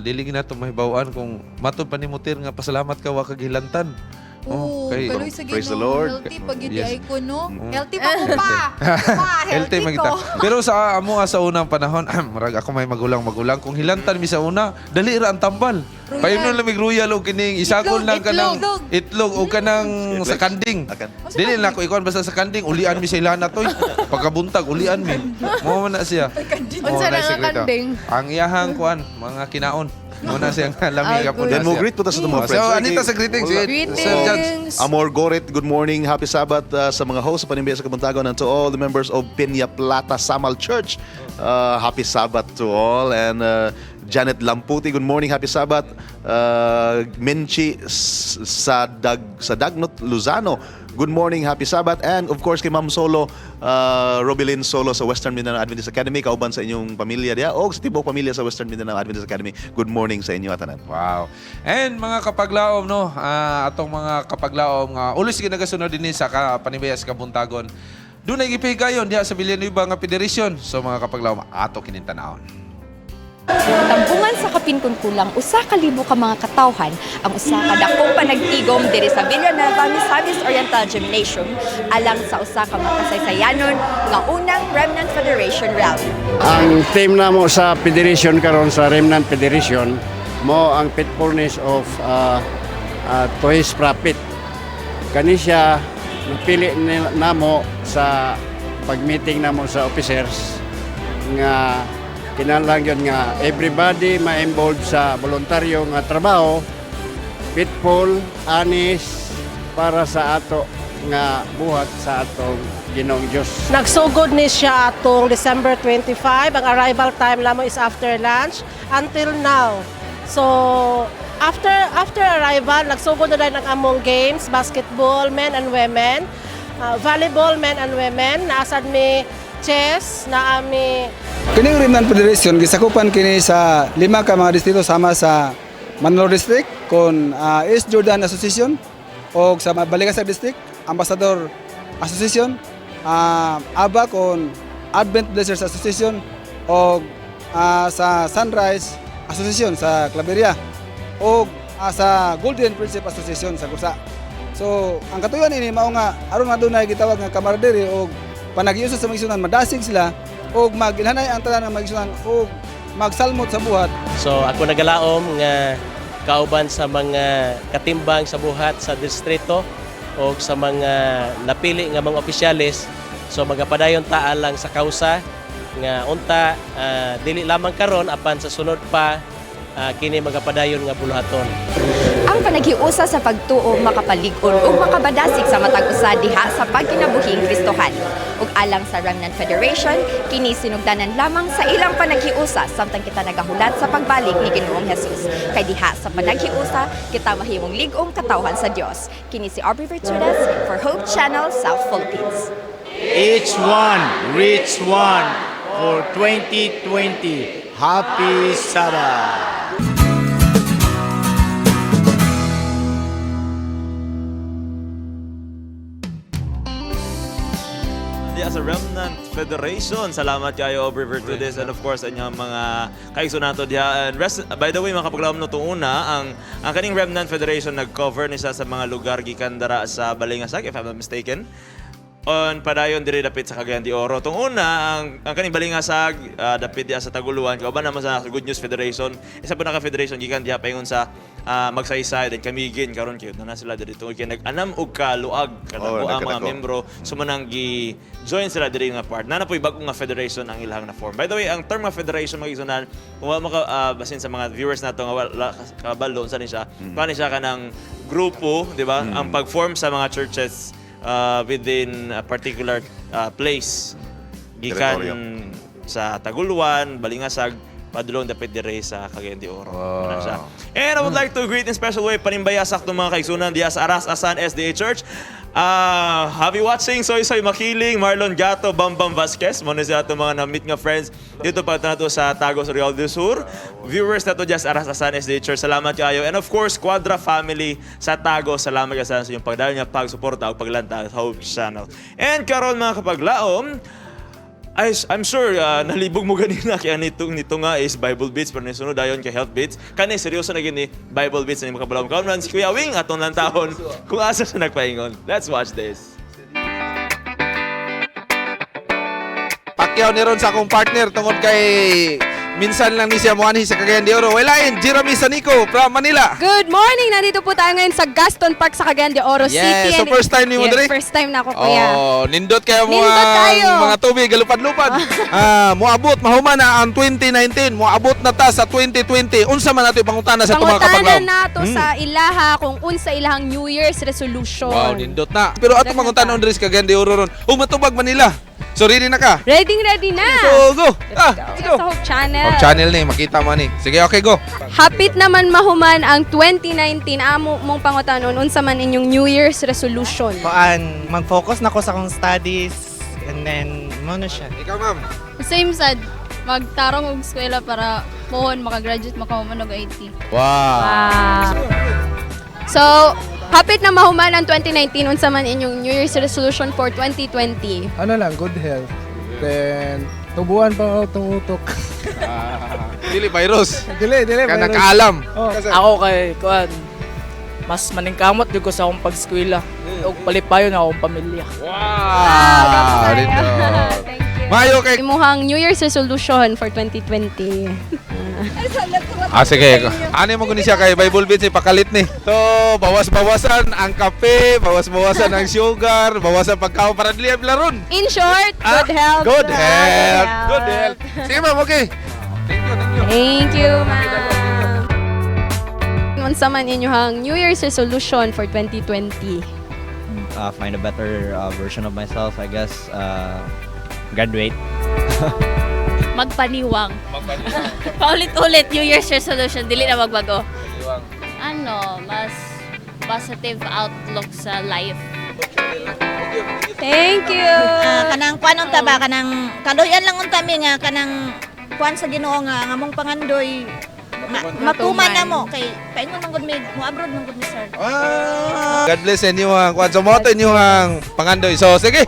Dili gina to mahibaw-an kung matod pa ni Mutir nga pasalamat ka wa kag hilantan. Oo, kay- kaloy sa Praise the Ginoo. Lord. Healthy pag yun Yes. ay ko, no? Healthy pa ko pa. Pa, Healthy healthy man kita. ko. Pero sa amo nga sa unang panahon, murag ako may magulang-magulang kung hilantan mi sa una, dali ra ang tambal. Royal. Paimnon lamig royal og kining isakol lang kanang Itlog. itlog o kanang sa kanding. Dili na ako ikuan basta sa kanding, ulian mi sa ilana toy. Pagkabuntag ulian mi. Mo man na siya. Unsa Mo na ang sekreto. kanding? Ang iyahang kuan, mga kinaon. Mo na siya nga lami Ah, ka po good. na Then mo siya. greet po ta sa mga So, friends. anita sa greetings. Wala. Greetings. Sir Judge. Amor Goret, good morning. Happy Sabbath sa mga hosts sa Panimbiya sa Kabuntagon and to all the members of Peña Plata Samal Church. Happy Sabbath to all. And Janet Lamputi, good morning. Happy Sabbath. Menchi Sadagnot Luzano, good morning. Happy Sabbath. And of course, kay Ma'am Solo, Robilin Solo sa Western Mindanao Adventist Academy, kauban sa inyong pamilya diya o sa tibuok pamilya sa Western Mindanao Adventist Academy. Good morning sa inyo atanan. Wow. And mga kapaglaom no, atong mga kapaglaom nga ulis ginagasunod dinhi sa Panibaya sa Kabuntagon. Dunay gipigayon diha sa Villanueva nga Federation. So mga kapaglaom, ato kining tan-awon. Tampungan sa kapin kun kulang 1,000 ka mga katawhan ang usa ka dakong panagtigom diri sa Villanueva Misamis Oriental Gymnasium alang sa usa ka makasaysayanon nga unang Remnant Federation Rally. Ang theme namo sa federation karon, sa Remnant Federation, mo ang faithfulness of to his prophet. Kani siya Napili namo sa pag-meeting namo sa officers nga kinahanglan yun nga everybody ma-involved sa voluntaryo nga trabaho, faithful, honest, para sa ato nga buhat sa atong Ginoong Dios. Nagsugod ni siya atong December 25. Ang arrival time namo is after lunch until now. So, after after arrival, nagsugod na rin ang among games, basketball, men and women, volleyball, men and women, naa sad mi chess, naa mi Kining Remnant Federation gisakupan kini sa lima ka mga distrito sama sa Manalo District kon East Jordan Association o sa Balingasag District Ambassador Association, ABBA kon Advent Blessers Association o sa Sunrise Association sa Claveria o sa Golden Friendship Association sa Gusa. So, ang katuyon ini mao nga aron adunay gitawag nga camaraderie o panaghiusa sa mga igsuonan, madasig sila og magilhanay ang tanan nga mga igsuonan og magsalmot sa buhat. So ako nagalaom nga kauban sa mga katimbang sa buhat sa distrito o sa mga napili nga mga opisyales, so magapadayon ta alang sa kausa nga unta dili lamang karon apan sa sunod pa, kini magapadayon nga buluhaton. Ang panaghiusa sa pagtuo makapalig-on ug makabadasig sa matag usa diha sa pagkinabuhing Kristohanon. Ug alang sa Remnant Federation, kini sinugdanan lamang sa ilang panaghiusa samtang kita nagahulat sa pagbalik ni Ginoong Jesus. Kay diha sa panaghiusa, kita mahimong lig-ong katawhan sa Dios. Kini si Aubrey Virtudes for Hope Channel South Philippines. Each one, reach one for 2020. Happy Sabbath! Diya sa Remnant Federation. Salamat kayo, Aubrey Virtudes, and of course, inyong mga kaigsoon nato diha. And rest, by the way, mga kapaglaom no, itong una, ang kaning Remnant Federation nag-cover ni siya sa mga lugar gikan dara sa Balingasag, if I'm not mistaken. On padayon diri dapit sa Cagayan de Oro. Tung una, ang kaning Balingasag dapit diha sa Taguluan, kauban naman sa Good News Federation. Isa pa naka federation gikan diha paingon sa Magsaysay then Camiguin karon kay na sila diri tungod kay nag-anam og kaluag kadako Oh, ang mga nagkadako. membro, so manang gi join sila diri nga part. Naa na po'y bag-o nga federation ang ilang na form. By the way, ang term nga federation, mga igsuonan, kung wala maka basin sa mga viewers nato nga wala kabalo unsa ni siya. Paano siya kanang grupo, di ba? Ang pag-form sa mga churches within a particular place gikan Territorio. sa Taguluan, Balingasag, padulong dapit dire sa Cagayan de Oro. Ano siya. And I would like to greet in special way panimbaya sa mga kaigsuonan diya sa Aras Asan SDA Church. Happy watching, Soy Soy Makiling, Marlon Gato, Bambam Vasquez. Mao na sila atong mga na-meet nga friends dito pa nato sa Tago sa Real del Sur. Viewers nato diya sa Aras Asan SDA Church, salamat kayo. And of course, Quadra Family sa Tago, salamat kayo sa inyong pagdalo nga pagsuporta o paglanta sa Hope Channel. And karon, mga kapaglaom, I'm sure nalibog mo ganina kaya nito nga is Bible Beats pero nisunod dayon kay Health Beats. Kani seryoso na gini Bible Beats ni makabalaw kaon man si Kuya Wing atong lantahon kung asa siya nagpaingon. Let's watch this. Pakyaw ni ron sa akong partner tungod kay minsan lang ni siya moanhi sa Cagayan de Oro. Walain, Jeremy Sanico from Manila. Good morning! Nandito po tayo ngayon sa Gaston Park sa Cagayan de Oro Yes, City. so first time nimo Yes, diri? first time na ako, kuya. Oh, nindot kayo mo Nindot ang kayo. mga tubig galupad-lupad. Moabot mahuman na ang 2019, moabot na ta sa 2020. Unsa man nato ipangutana sa atong mga Pangutana kapaglaom? nato sa ilaha kung unsa ilahang New Year's resolution. Wow, nindot na. Pero atong pangutana diri sa Cagayan de Oro ron. Oh, matubag Manila. So ready na ka? Ready, ready na! So go. Let's go. Sa Hope Channel. Hope Channel ni makita mo ni. Sige, okay, go. Hapit naman mahuman ang 2019. Amo mong pangutanon, unsa man inyong New Year's resolution? Kuan, mag-focus na ko sa akong studies and then mao na siya. Ikaw, ma'am. Same sad, magtarong og eskwela para mohon makagraduate makahuman og IT. Wow. So, hapit na mahuman ang 2019, unsa man inyong New Year's resolution for 2020? Ano lang, good health. Then, tubuan pa ako itong utok. Dili virus. Dili, dili. Ka virus. nakaalam. Oh. Ako kay kuan mas maningkamot jud ko sa akong pag-eskwela ug palipayon ang akong pamilya. Wow, nindot. Mayo kay Imuhang New Year's resolution for 2020. Ah, sige. Ano mo kunin siya kay Bible Beats, ipakalit ni. So, bawas-bawasan ang kape, bawas-bawasan ang sugar, bawasan pagkaon para dili ang laron. In short, good health. Good health. Good health. Sige, ma'am, okay. Thank you, ma'am. Unsa man inyong New Year's resolution for 2020? Find a better version of myself, I guess. Graduate. Magpaniwang. Paulit-ulit, New Year's resolution, dili na magbago. Ano, mas positive outlook sa life. Thank you. Kanang kuan unta ba, kanang kaluyan lang unta mi nga kanang kuan sa Ginoo nga ang among pangandoy matuman na mo kay paingon man gud mi mo abroad man gud mi, sir. God bless inyo ang kwan. So, mo to inyo ang pangandoy. So, sige.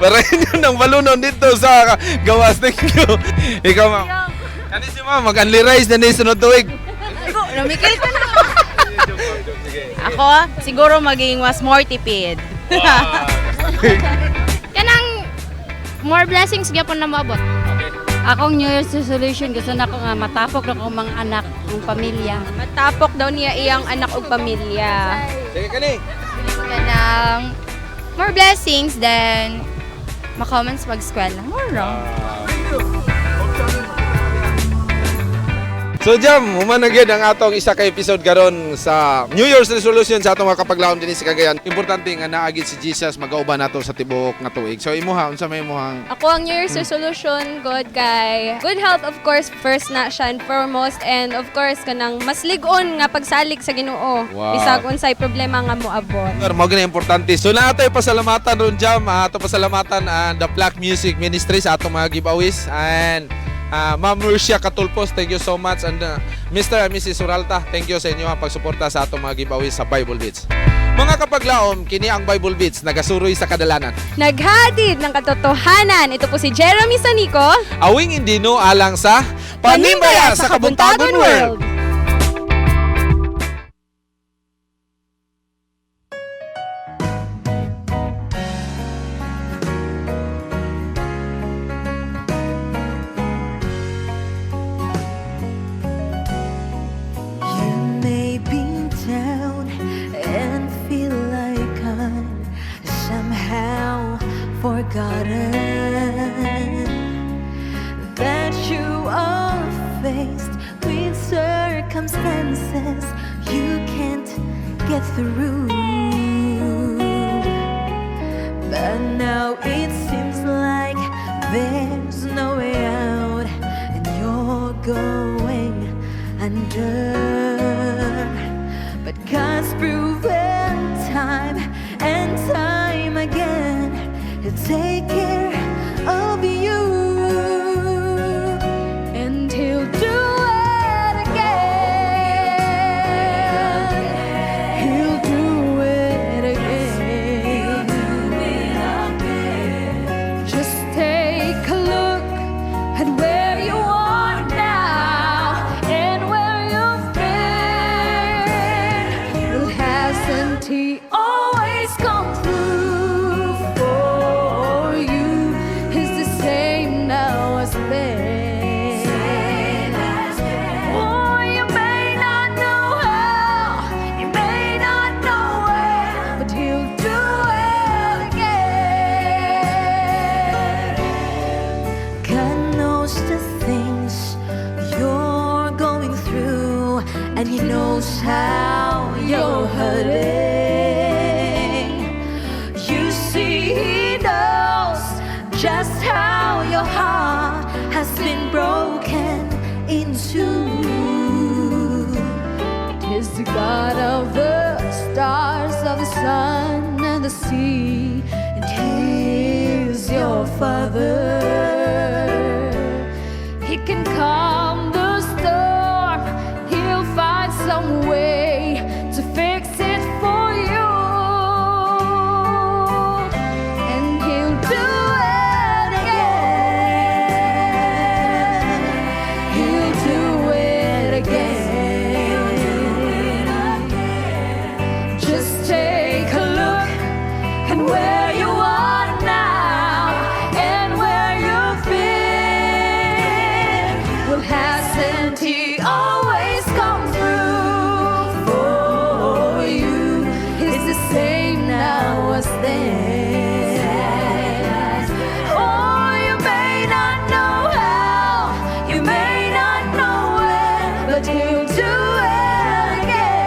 Para inyo ng balunon dito sa gawas. Thank you. Ikaw, ma'am. Kani si ma'am, mag-unli rice na ni sunod tuig. Namikil ka na. Ako, siguro maging mas more tipid. Kanang more blessings gyapon na maabot. Akong New Year's resolution, gusto na ko nga matapok na ko mga anak, ang pamilya. Matapok daw niya iyang anak ug pamilya. Sige kani. Kanang more blessings then makomments mag-eskwela. More wrong. So Jam, human na gyud ang atong isa ka episode karon sa New Year's resolution sa atong mga kapaglaom dinhi sa Cagayan. Importante nga naa gid si Jesus magauban nato sa tibuok nga tuig. So imuha, unsa may imuhang Ako ang New Year's resolution, good kay good health, of course, first na siya and foremost, and of course kanang mas lig-on nga pagsalig sa Ginoo. Wow. Bisag unsay problema nga moabot. Sir, mao gina importante. So na ato pasalamatan ron, Jam, ato pasalamatan ang The Black Music Ministry sa atong mga giveaways and Ma'am Murcia Katulpos, thank you so much, and Mr. and Mrs. Suralta, thank you sa inyo ang pagsuporta sa atong mga giveaways sa Bible Beats. Mga kapaglaom, kini ang Bible Beats nagasuroy sa kadalanan. Naghadid ng katotohanan. Ito po si Jeremy Sanico. Awing Indino alang sa Panimbaya sa Kabuntagon World. You may be down and feel like I'm somehow forgotten, that you are faced with circumstances you can't get through. But now it seems like there's no way out, and you're going under. But God's proven time and time again, He'll take care of you. And he'll do it again. He'll do it again. Just take a look at where you are now and where you've been. Well, hasn't he always come through for you? He's the same now as then. Oh, you may not know how, you may not know where, but he'll do it again. God knows the things you're going through, and He knows how you're hurting. You see, He knows just how your heart has been broken into. Tis the God of the stars, of the sun and the sea, and He's your Father. He can calm the storm, He'll find some way to fix it for you, and He'll do it again. He'll do it again. Just take a look at where you are now and where you've been. Well, hasn't the same now as then. Oh, you may not know how, you may not know when, but He'll do it again.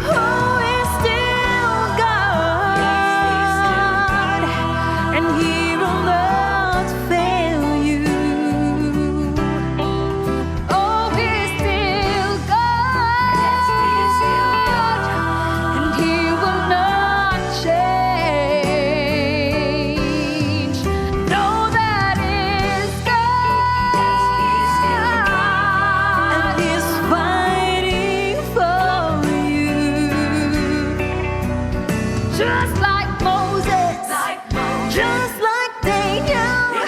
Oh, He's still God, and He will not fail you. Oh, He's still God, and He will not change. No, that is God, and He's fighting for you. Just like Moses, just like Daniel,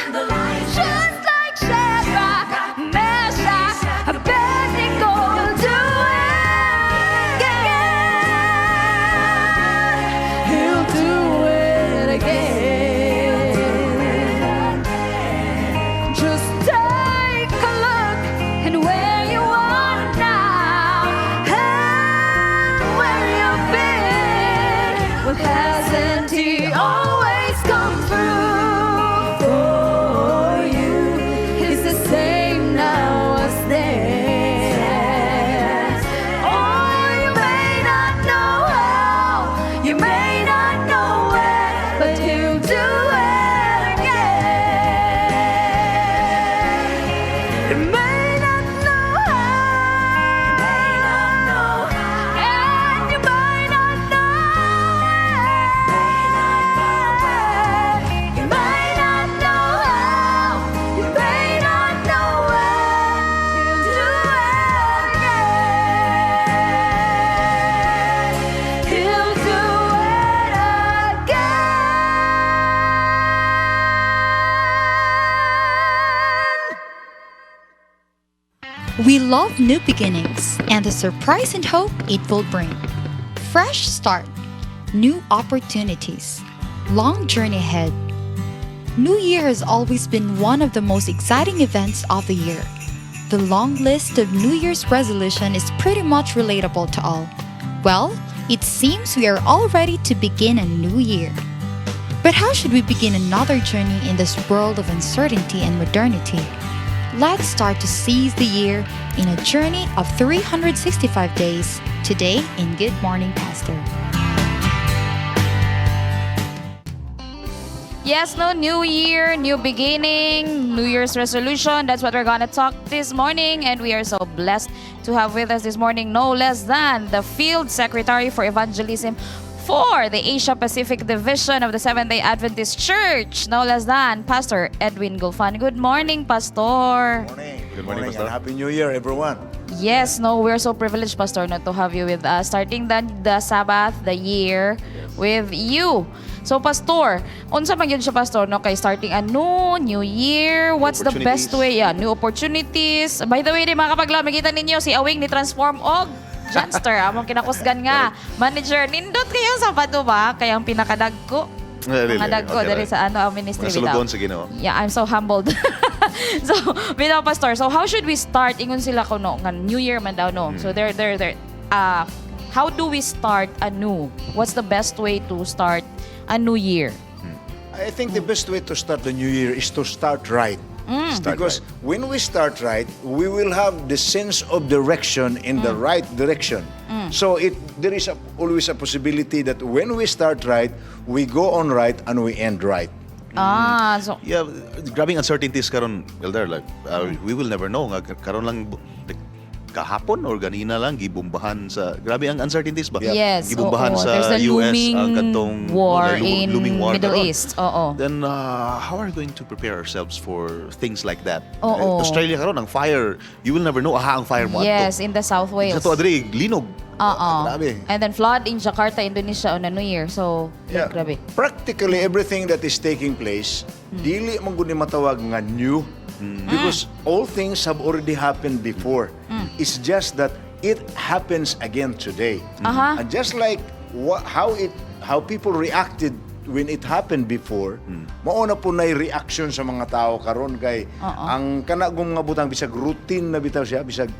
just like Shadrach, Meshach, Abednego, He'll do it again. He'll do it again. Just take a look and where you are now and where you've been. Well, hasn't He always come through for you? He's the same now as then. Oh, you may not know how, you may not know when, but He'll do it again. You may not know how, and you may not know when. You may not know how, you may not know when. He'll do it again. He'll do it again. We love new beginnings and the surprise and hope it will bring. Fresh start, new opportunities, long journey ahead. New Year has always been one of the most exciting events of the year. The long list of New Year's resolution is pretty much relatable to all. Well, it seems we are all ready to begin a new year. But how should we begin another journey in this world of uncertainty and modernity? Let's start to seize the year in a journey of 365 days today in Good Morning Pastor. Yes, no, new year, new beginning, New Year's resolution. That's what we're gonna talk this morning. And we are so blessed to have with us this morning no less than the Field Secretary for Evangelism for the Asia Pacific Division of the Seventh-day Adventist Church, no less than Pastor Edwin Gulfan. Good morning, Pastor. Good morning, and Happy New Year, everyone. Yes, no, we're so privileged, Pastor, no, to have you with us, starting the Sabbath, the year, with you. So, Pastor, unsa man gyud siya, Pastor, no, kay starting a new year, what's the best Opportunities. Way? Yeah, new opportunities. By the way, di mga kapaglaom, makita ninyo si Awing ni transform og Janster, among kinakusgan nga. Manager, nindot kayo sa Sabado ba? Kaya ang pinakadagko. Eh, really? Mga dagko Okay diri lang. sa ano ang ministry Mga bitaw. sulugoon sa Ginoo. Yeah, I'm so humbled. So, bitaw, Pastor. So, how should we start? Ingon sila kuno nga New Year man daw, no. So, they're how do we start anew? What's the best way to start a new year? I think the best way to start the new year is to start right. Start Because when we start right, we will have the sense of direction in the right direction. So it there is always a possibility that when we start right, we go on right and we end right. Ah, so Yeah, grabing uncertainties karon, Elder, like we will never know nga karon lang like, kahapon or ganina lang gibombahan sa, grabe ang uncertainties ba? Yes, Gibombahan oo. sa There's a US looming ang katong war like, in looming war Middle karon. East. Oo. Then how are we going to prepare ourselves for things like that? Oo. Eh, Australia karon ang fire, you will never know aha ang fire mo Yes, in the South Wales. Sa to adri linog. Oo. Grabe. And then flood in Jakarta, Indonesia on a New Year. So, grabe. Practically everything that is taking place, dili man gud ni matawag nga new. Because all things have already happened before. It's just that it happens again today. And just like how people reacted when it happened before, mao na pod nay reaction sa mga tao karon kay Oo. ang kana gong mga butang bisag routine na bitaw siya, bisag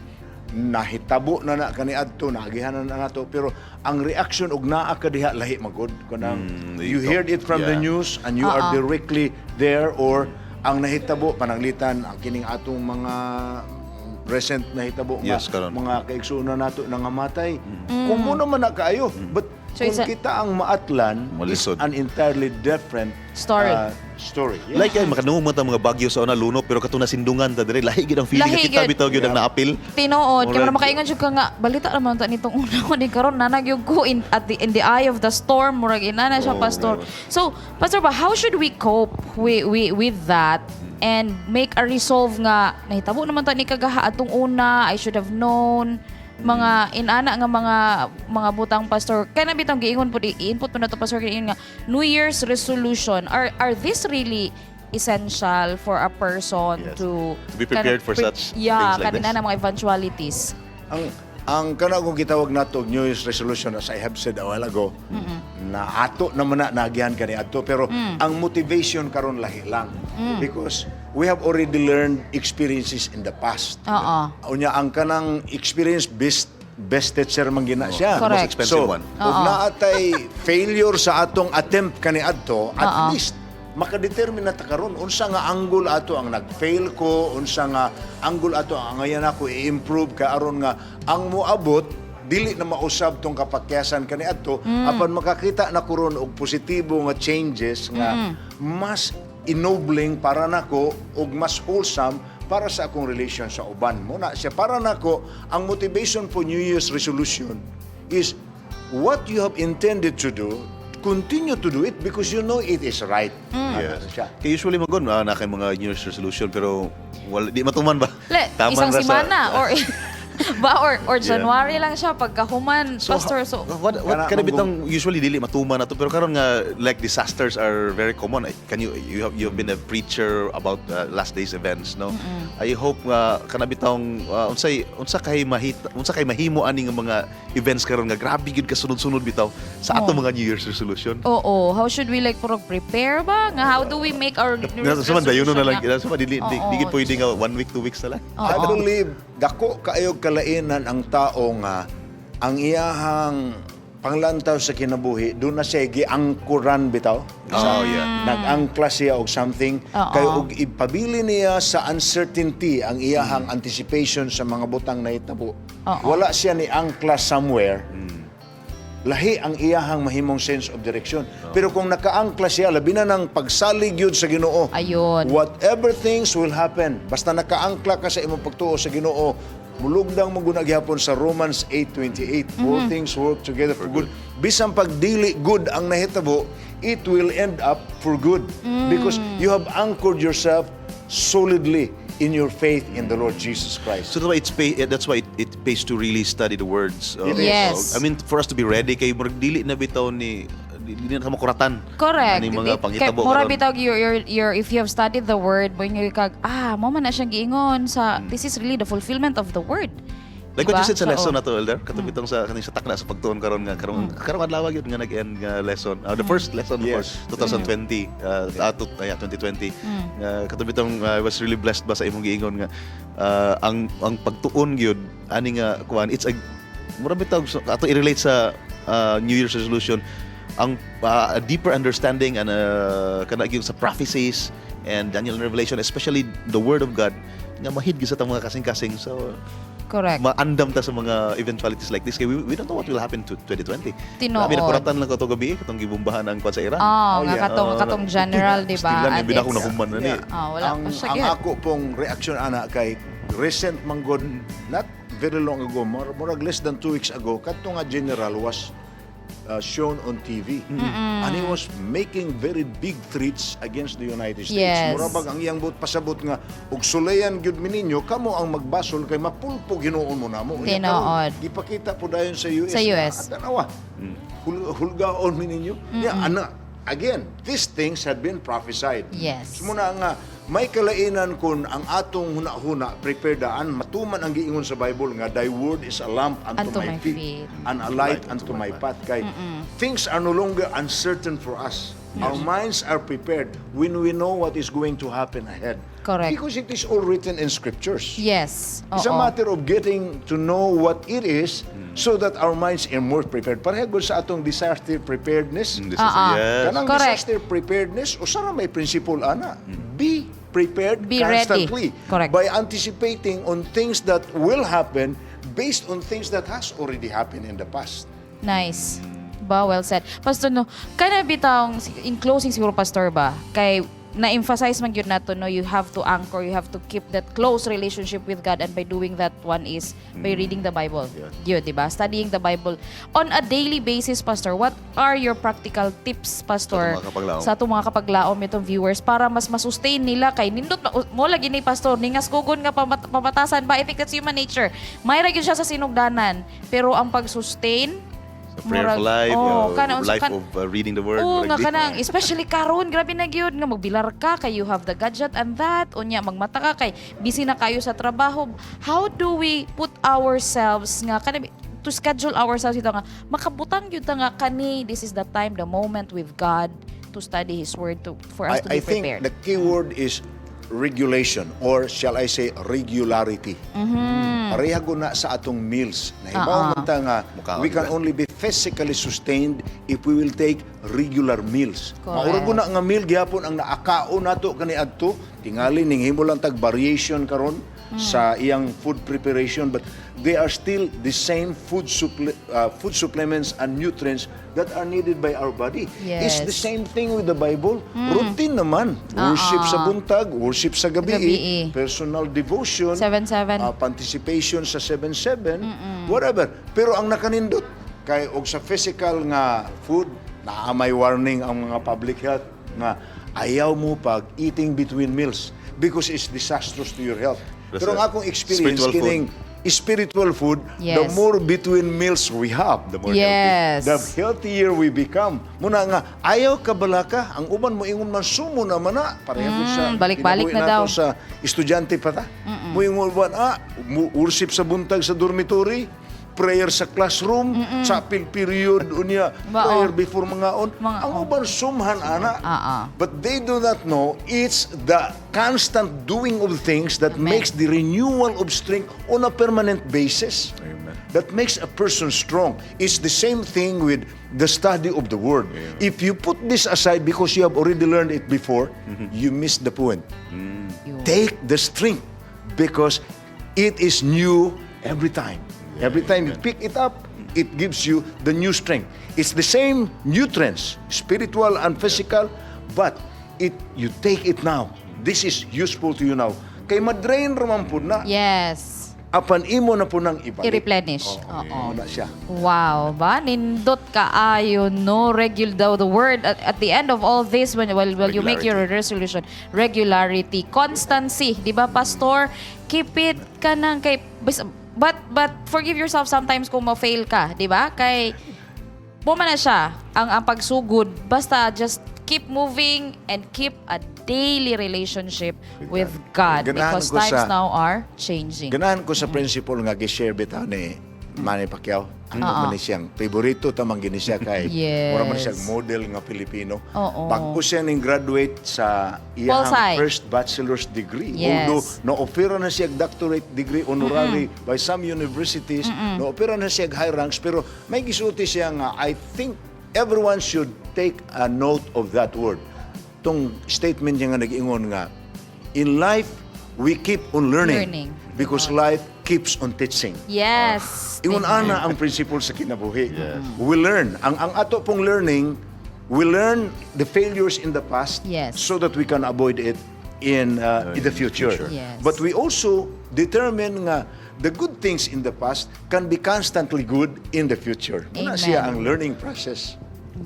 Nahitabo na na kaniadto, naagihan na nato, pero ang reaction og naa ka diha lahi magod kanang you heard it from the news and you are directly there, or ang nahitabo pananglitan ang kining atong mga recent nahitabo nga Yes, karon. Mga kaigsuonan nato nangamatay. Kung mo naman na kaayo, but So kung it's kita ang maatlan is Malisod. an entirely different story. Story. Yeah. Like ay makadungog man ta mga bagyo sa una luno, pero katong nasindungan ta dire, lahi gid ang feeling Lahi nga kita gyud. bitaw gyud ang naapil. Tinuod, kay Murag- makaingon jud ka nga balita naman ta nitong una ko ni karon nanag yung ko in at the in the eye of the storm, murag inana siya, pastor. So, pastor ba, how should we cope with that and make a resolve nga nahitabo naman ta ni kagaha atong una, I should have known, mga inana nga mga butang, pastor? Kay na bitong giingon pud, i-input po na to, pastor, giingon nga New Year's resolution, are this really essential for a person to To be prepared for such things like kanina this. na mga eventualities? Ang kana kung gitawag nato og New Year's resolution, as I have said a while ago, na ato naman na naagihan kani ato, pero ang motivation karon lahi lang because we have already learned experiences in the past. Unya ang kanang experience based, best teacher man gina siya. The most expensive So, one. kung naatay failure sa atong attempt kani adto, at least makadetermine na ta karon unsa nga angle ato ang nag-fail ko, unsa nga angle ato ang angayan ako i-improve ka aron nga ang moabot dili na mausab tong kapakyasan kani adto, apan makakita na ko ron og positibo nga changes nga mas ennobling para nako ug mas wholesome para sa akong relation sa uban mo na siya. Para nako, ang motivation for New Year's resolution is what you have intended to do, continue to do it because you know it is right. Yes. Ano siya. Kay usually magod na kay mga New Year's resolution pero wala, di matuman ba? Le, Taman isang ra sa- semana or January lang siya pagkahuman, pastor, so What kana bitong usually dili matuman na to, pero karon nga like disasters are very common. Can you you have been a preacher about last days events, no? I hope nga kana bitong unsay unsa kay mahita unsa kay mahimo ani nga mga events karon nga grabe gyud kasunod-sunod bitaw sa ato mga New Year's resolution. Oo, how should we like purog prepare ba? Nga how do we make our New Year's Sa man dayon na lang resolution nga- sa man dili di, di gid pwede nga one week, 2 weeks na lang. I believe dako kaayo kalainan ang tao nga ang iyahang panglantaw sa kinabuhi doon na siya giangkuran bitaw. Oh, yeah. Nag-angkla siya og something kay og ipabili niya sa uncertainty ang iyahang anticipation sa mga butang nahitabo. Wala siya ni angkla somewhere. Lahi ang iyahang mahimong sense of direction. Pero kung nakaangkla siya, labi na ng pagsalig yun sa Ginoo. Ayun. Whatever things will happen, basta nakaangkla ka sa imong pagtuo sa Ginoo, mulugdang mo guna gihapon sa Romans 8:28. All things work together for good. Bisan pag dili good ang nahitabo, it will end up for good because you have anchored yourself solidly in your faith in the Lord Jesus Christ. So that's why it pays to really study the words. It is. Yes. I mean, for us to be ready kay murag dili na bitaw ni dili na ka makuratan. Correct. Ani mga panghitabo Kay mura karon. bitaw your if you have studied the word, when you kag mo man na siyang giingon sa, this is really the fulfillment of the word. Like what you Diba? said sa lesson Oo. na to, Elder, katong bitong sa kaning sa takna sa pagtuon karon nga karong adlaw gyud nga nag-end nga lesson. The first lesson for 2020, yeah, 2020. Katong bitong I was really blessed ba sa imong giingon nga ang pagtuon gyud ani nga kuan, it's a mura bitaw ato i-relate sa New Year's resolution ang a deeper understanding and kana gyud sa prophecies and Daniel and Revelation, especially the word of God nga mahid gyud sa atong mga kasing-kasing, so maandam ta sa mga eventualities like this kay we don't know what will happen to 2020. Tinuod. Grabe, nakuratan lang ko to gabi katong gibombahan ang kwan sa Iran. Oh, nga katong general, di ba? Still lang, And hindi na ako nahuman na ni. Ah, wala Ang, pa siya ang gyud. ako pong reaction ana kay recent manggod, not very long ago, murag less than 2 weeks ago, kadto nga general was shown on TV. And he was making very big threats against the United States. Mura bag ang iyang buot pasabot nga og sulayan gyud mi ninyo, kamo ang magbasol kay mapulpo hinuon mo namo. Unya Tinuod. karon, gipakita po dayon sa US. Sa US. Na, tanawa. Hulgaon mi ninyo. Yeah, ana, again, these things had been prophesied. So muna nga may kalainan kun ang atong huna-huna prepared daan matuman ang giingon sa Bible nga thy word is a lamp unto my feet and a light unto my path, kay things are no longer uncertain for us. Our minds are prepared when we know what is going to happen ahead. Correct. Because it is all written in scriptures. It's a Oo. matter of getting to know what it is so that our minds are more prepared. Pareha gud sa atong disaster preparedness. Disaster, yes. Kanang Correct. disaster preparedness, usa ra may principle ana. Be prepared Be ready. constantly. Correct. By anticipating on things that will happen based on things that has already happened in the past. Nice. Ba, well said. Pastor, no, kana bitawng, in closing siguro, Pastor, ba, kay na-emphasize man gyud nato, no, you have to anchor, you have to keep that close relationship with God, and by doing that, one is by reading the Bible. Yun, di ba? Studying the Bible. On a daily basis, Pastor, what are your practical tips, Pastor, Sa atong mga kapaglaom? sa atong mga kapaglaom itong viewers para mas masustain nila kay nindot mo lagi ni Pastor, ningas kugon nga pamatasan ba? I think that's human nature. May ra gyud siya sa sinugdanan, pero ang pag-sustain, Sa prayerful life, oh, kana, life of reading the word. Oo, murag nga kanang, especially karon, grabe na gyud nga magbilar ka kay you have the gadget and that, unya magmata ka kay busy na kayo sa trabaho. How do we put ourselves nga kanang to schedule ourselves ito nga makabutang gyud ta nga kani, this is the time, the moment with God to study His word, to for us to I be think prepared. The key word is regulation, or shall I say regularity. Pareha ko na sa atong meals. Nahibaw man ta nga we can only be physically sustained if we will take regular meals. Maura ko na nga meal gihapon ang naakaon nato kaniadto, tingali ning himo lang tag variation karon sa iyang food preparation, but they are still the same food supplements and nutrients that are needed by our body. It's the same thing with the Bible. Routine naman. Worship sa buntag, worship sa gabi, Gabi. Personal devotion, 7-7. Participation sa 7-7, whatever. Pero ang nakanindot, kay og sa physical nga food, naa may warning ang mga public health nga ayaw mo pag eating between meals because it's disastrous to your health. That's Pero ang a akong experience spiritual food. Kining spiritual food, the more between meals we have, the more healthy. The healthier we become. Muna nga, ayaw ka balaka, ang uban mo ingon man sumo naman na, pareha po sa Balik-balik kinabuhi na daw. nato sa estudyante pa ta. Muingon uban, worship sa buntag sa dormitory, prayer sa classroom, chapel period, unya, prayer before mangaon. Ang uban sumhan ana. But they do not know it's the constant doing of things that makes the renewal of strength on a permanent basis. That makes a person strong. It's the same thing with the study of the Word. If you put this aside because you have already learned it before, you miss the point. Take the strength because it is new every time. Every time you pick it up, it gives you the new strength. It's the same nutrients, spiritual and physical, but it you take it now. This is useful to you now. Kay madrain raman po na. Apan imo na po nang ibalik. I-replenish. Oo. Oo. Muna siya. Wow, ba? Nindot kaayo, no? Regular daw the word. At the end of all this, when well, you make your resolution, regularity, constancy, di ba, Pastor? Keep it ka nang kay... But forgive yourself sometimes kung ma-fail ka, di ba? Kay, buma na siya, ang pagsugod. Basta just keep moving and keep a daily relationship with God. Ganahan Because ko times now are changing. Ganahan ko sa principle nga gi-share bitaw ni Manny Pacquiao. Ano man ni siyang favorito tamang gini siya kay mura man siyang model nga Pilipino. Bag-o siya ning graduate sa iyang Pol-Sci. first bachelor's degree. Although no-offer na siya doctorate degree honorary by some universities, no-offer na siya high ranks, pero may gisulti siya nga I think everyone should take a note of that word. Tong statement niya nga nag-ingon nga, in life we keep on learning, Learning. Because life keeps on teaching. Ingon ana ang principle sa kinabuhi. We learn. Ang ato pong learning, we learn the failures in the past so that we can avoid it in the future. Future. But we also determine nga the good things in the past can be constantly good in the future. Muna Amen. siya ang learning process.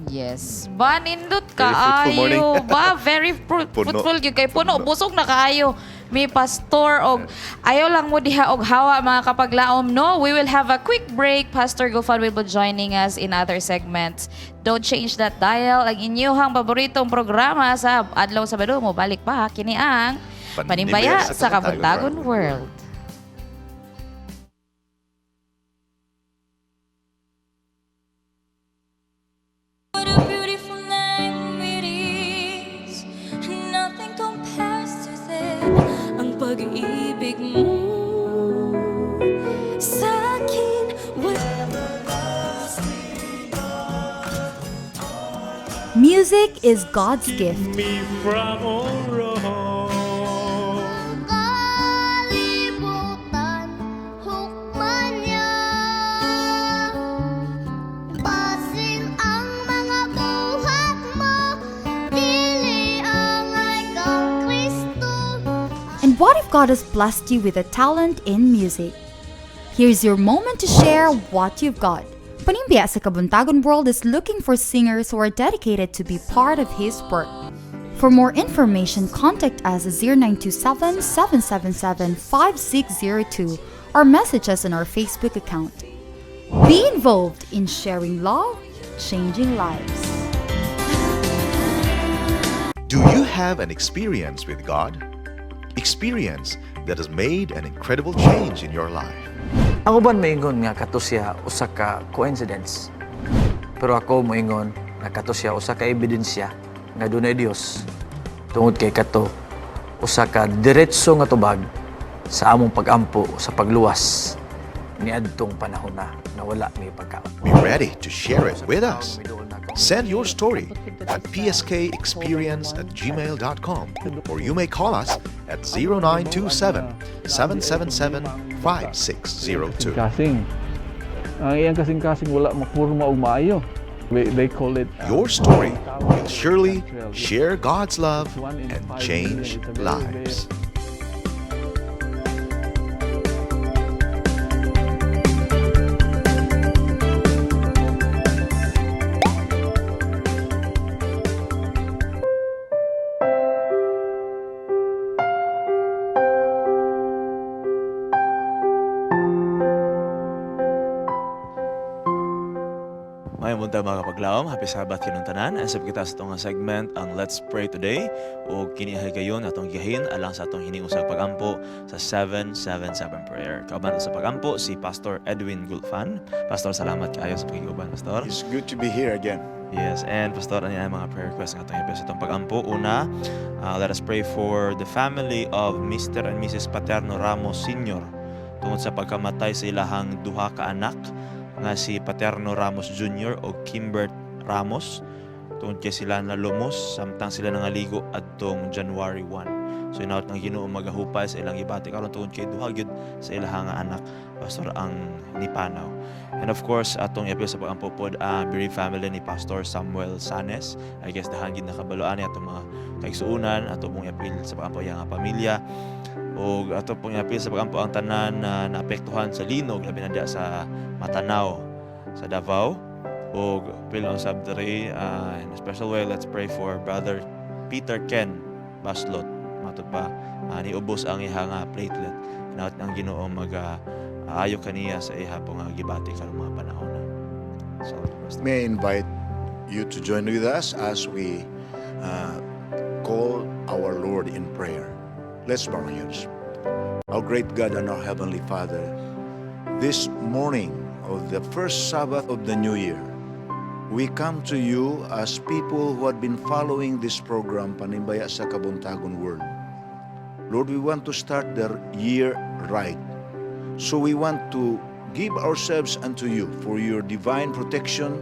Yes. Ba, nindot Very fruitful morning. kaayo. Ba, very Puno. fruitful gyud kay puno. Busog na kaayo. May pastor og ayaw lang mo diha og hawa, mga kapaglaom, no? We will have a quick break. Pastor Gufan will be joining us in other segments. Don't change that dial. Ang inyuhang paboritong programa sa Adlaw Sabado mo balik pa kini ang Panimbaya sa Kabuntagon World. What a beautiful name it Pag-ibig mo sa akin. Music is God's gift. Me from all wrong. Kalibutan, hukman niya. Basin ang mga buhat mo, dili angay kang Kristo. And what if God has blessed you with a talent in music? Here's your moment to share what you've got. Panimbaya sa Kabuntagon World is looking for singers who are dedicated to be part of His work. For more information, contact us at 0927 777 5602 or message us on our Facebook account. Be involved in sharing love, changing lives. Do you have an experience with God? Experience that has made an incredible change in your life. Ang uban moingon nga kato siya usa ka coincidence. Pero ako moingon nga kato siya usa ka ebidensya nga dunay Dios tungod kay kato usa ka diretso nga tubag sa among pagampo sa pagluwas niadtong panahon na nga wala may pagkaon. Be ready to share it with us. Send your story at pskexperience@gmail.com or you may call us at 0927 777 5602. Kasing. Ang iyang kasing-kasing wala mapurma og maayo. They call it Your story will surely share God's love and change lives. Maayong buntag, mga kapaglaom, happy Sabbath kinyong tanan. Asap kita sa atong segment ang Let's Pray Today o kini gayon atong giyahin alang sa atong hining usang pagampo sa 777 prayer. Kauban sa pagampo si Pastor Edwin Gulfan. Pastor, salamat kaayo sa pakiguban, Pastor. It's good to be here again. Yes, and Pastor, ano yung mga prayer requests nga atong i sa atong pagampo? Una, let us pray for the family of Mr. and Mrs. Paterno Ramos Sr. tungod sa pagkamatay sa ilahang duha ka anak nga si Paterno Ramos Jr. o Kimbert Ramos tungod kay sila nalumos samtang sila nangaligo adtong January 1. So inawat ng Ginoo magahupay sa ilang gibati karon tungod kay duha gyud sa ilahang nga anak, Pastor, ang nipanaw. And of course, atong iapil sa pagampo pod bereaved family ni Pastor Samuel Sanes. I guess dahan gid nakabaloan ni atong mga kaigsuonan, ato pong iapil sa pagampo iyang nga pamilya. O ato pong iapil sa pagampo ang tanan na naapektuhan sa linog, labi na diya sa Matanao, sa Davao. O apil ang sab diri, in a special way, let's pray for Brother Peter Ken Baslot. Matod pa niubos ang iha nga platelet. Hinaot ang Ginoo mag ayo kaniya sa iha po nga gibati karong mga panahon na. So, May I invite you to join with us as we call our Lord in prayer. Let's bow our heads. Our great God and our Heavenly Father, this morning of the first Sabbath of the new year, we come to you as people who had been following this program, Panimbaya sa Kabuntagon World. Lord, we want to start the year right. So we want to give ourselves unto you for your divine protection,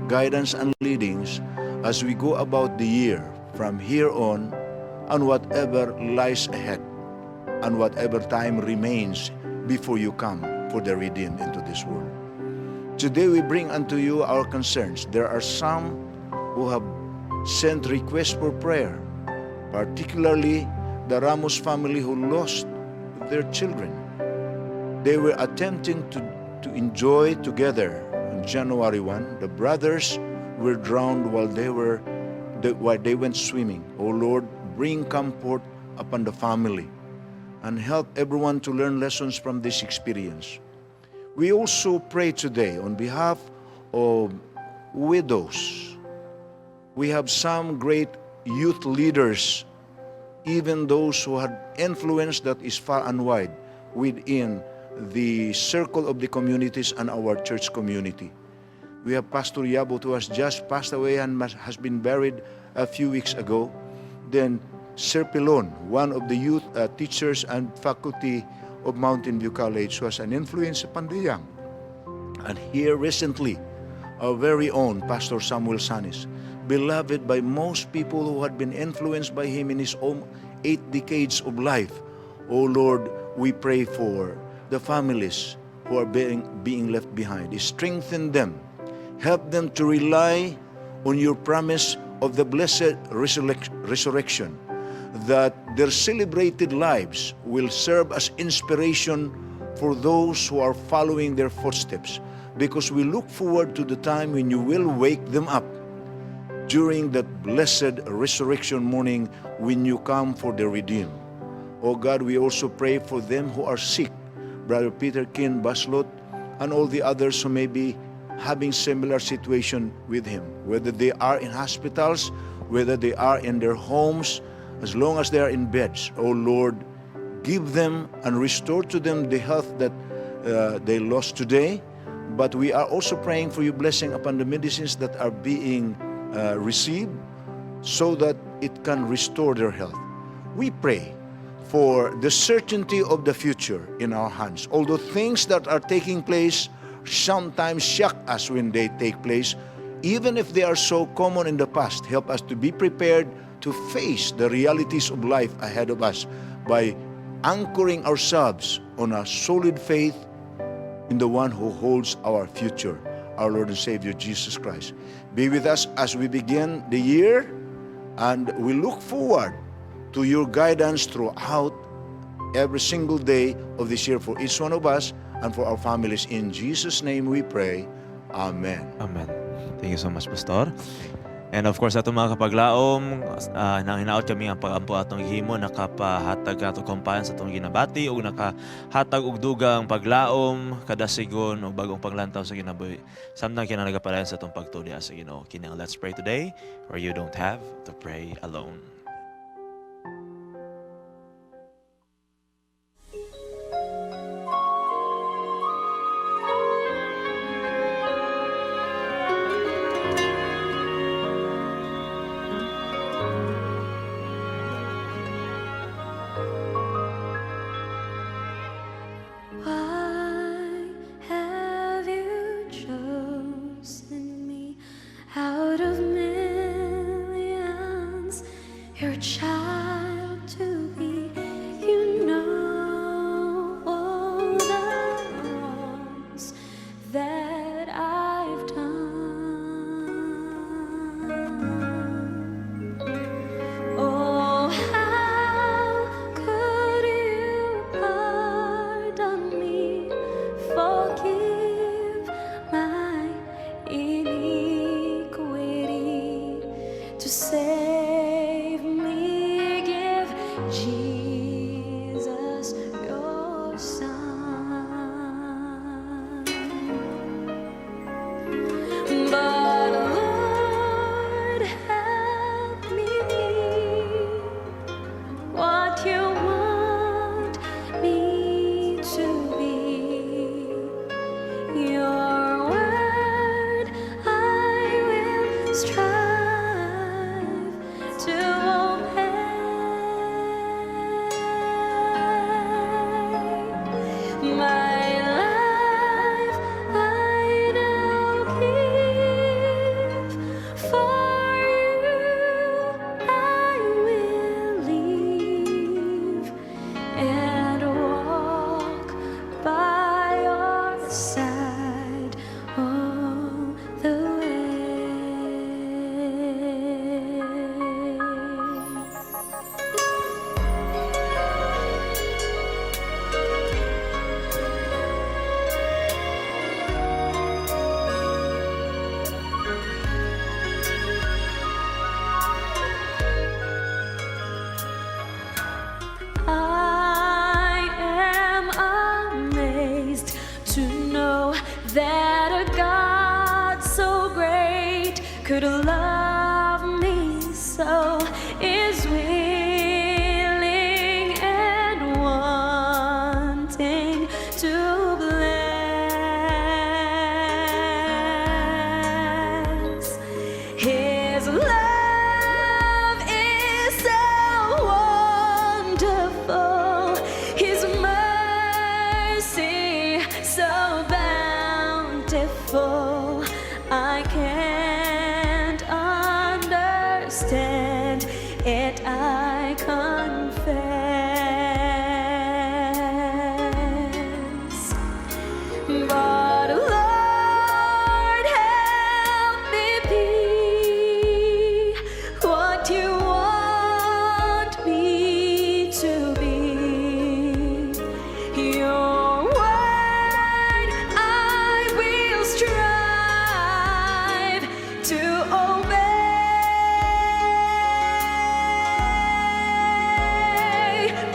guidance, and leadings as we go about the year from here on and whatever lies ahead and whatever time remains before you come for the redeemed into this world. Today we bring unto you our concerns. There are some who have sent requests for prayer, particularly the Ramos family who lost their children. They were attempting to enjoy together on January 1. The brothers were drowned while they went swimming. Oh Lord, bring comfort upon the family and help everyone to learn lessons from this experience. We also pray today on behalf of widows. We have some great youth leaders, even those who had influence that is far and wide within the circle of the communities and our church community. We have Pastor Yabut, who has just passed away and has been buried a few weeks ago. Then Serpilon, one of the youth teachers and faculty of Mountain View College, who has an influence upon the young. And here recently, our very own Pastor Samuel Sanis, beloved by most people who had been influenced by him in his own 8 decades of life. Oh Lord, we pray for the families who are being left behind. Strengthen them. Help them to rely on your promise of the blessed resurrection, that their celebrated lives will serve as inspiration for those who are following their footsteps, because we look forward to the time when you will wake them up during that blessed resurrection morning when you come for the redeemed. Oh God, we also pray for them who are sick, Brother Peter Kin Baslot, and all the others who may be having similar situation with him, whether they are in hospitals, whether they are in their homes, as long as they are in beds. Oh Lord, give them and restore to them the health that they lost today. But we are also praying for your blessing upon the medicines that are being received so that it can restore their health. We pray for the certainty of the future in our hands. Although things that are taking place sometimes shock us when they take place, even if they are so common in the past, help us to be prepared to face the realities of life ahead of us by anchoring ourselves on a solid faith in the one who holds our future, our Lord and Savior Jesus Christ. Be with us as we begin the year, and we look forward to your guidance throughout every single day of this year for each one of us and for our families. In Jesus' name we pray. Amen. Amen. Thank you so much, Pastor. And of course, atong mga kapaglaom, nang hinaot kami ang pag-ampo atong gihimo, nakapahatag ato kumpayan sa atong ginabati ug nakahatag og dugang paglaom, kadasigon ug bagong paglantaw sa kinabuhi. Samtang kina nagapadayon sa atong pagtuo sa Ginoo. Kini ang Let's Pray Today, where you don't have to pray alone. Why have you chosen me out of millions, your child to be? You know all the wrongs that I've done. Oh, how could you pardon me? Forgive my iniquity to save me. Give Jesus your Son. But Lord, help me be what you want me to be. Your word I will strive to obey. My life I now give, for you I will live and walk by your side all the way. I am amazed to know that a God so great could love me so, is willing and wanting to bless. His love is so I can't understand it, I confess. But Lord, help me be what you want me to be. Your word I will strive to obey.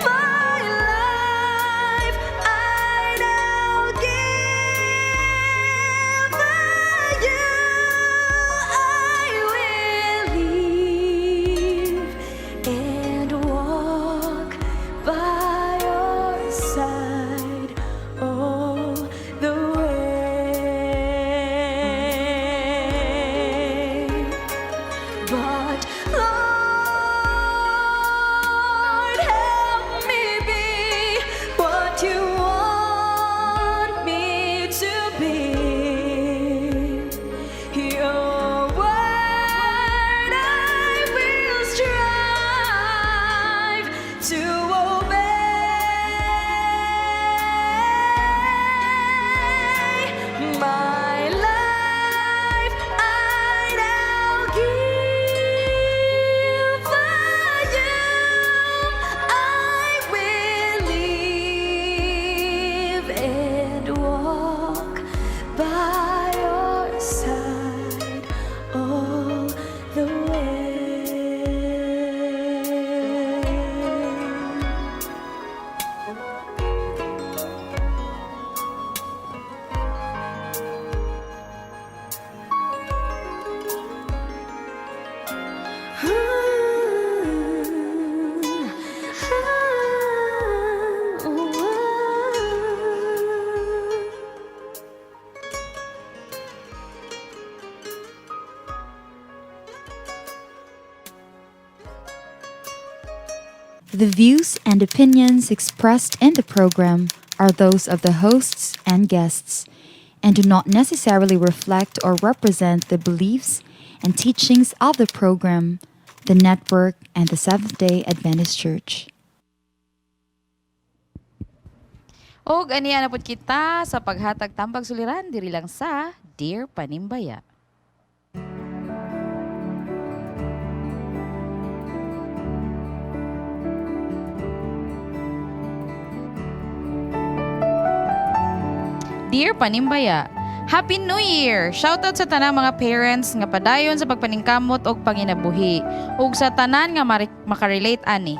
My life I now give to you. I will live and walk by your side all the way. But Lord, help me be what you want me to be. Your word I will strive to obey. My life I now give to you. I will live and walk by your side all the way. The views and opinions expressed in the program are those of the hosts and guests and do not necessarily reflect or represent the beliefs and teachings of the program, the network, and the Seventh day Adventist Church. Og aniya na pud kita sa paghatag tambag suliran diri lang sa Dear Panimbaya. Dear Panimbaya, Happy New Year! Shoutout sa tanang mga parents nga padayon sa pagpaningkamot og panginabuhi ug sa tanan nga makarelate ani.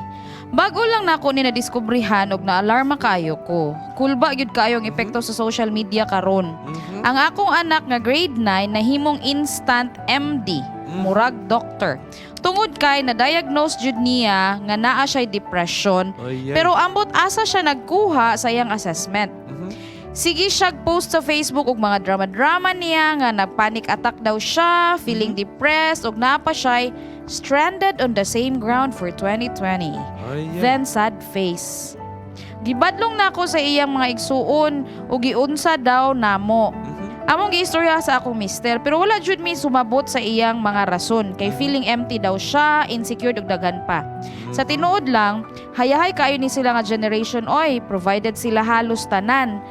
Bago lang nako ni nadiskubrihan og na-alarma kaayo ko. Kulba gyud kaayo ang epekto sa social media karon. Ang akong anak nga grade 9 nahimong instant MD, murag doctor. Tungod kay na-diagnose jud niya nga naa siya'y depression. Ay, ay. Pero ambot asa siya nagkuha sa iyang assessment. Sige siya post sa Facebook og mga drama-drama niya nga nag-panic attack daw siya, feeling depressed ug naa pa siya'y stranded on the same ground for 2020. Ay, ay. Then sad face. Gibadlong nako sa iyang mga igsuon ug giunsa daw namo. Among giistorya sa akong mister pero wala jud mi sumabot sa iyang mga rason kay feeling empty daw siya, insecure ug daghan pa. Sa tinuod lang, hayahay kaayo ni sila nga generation oy, provided sila halos tanan.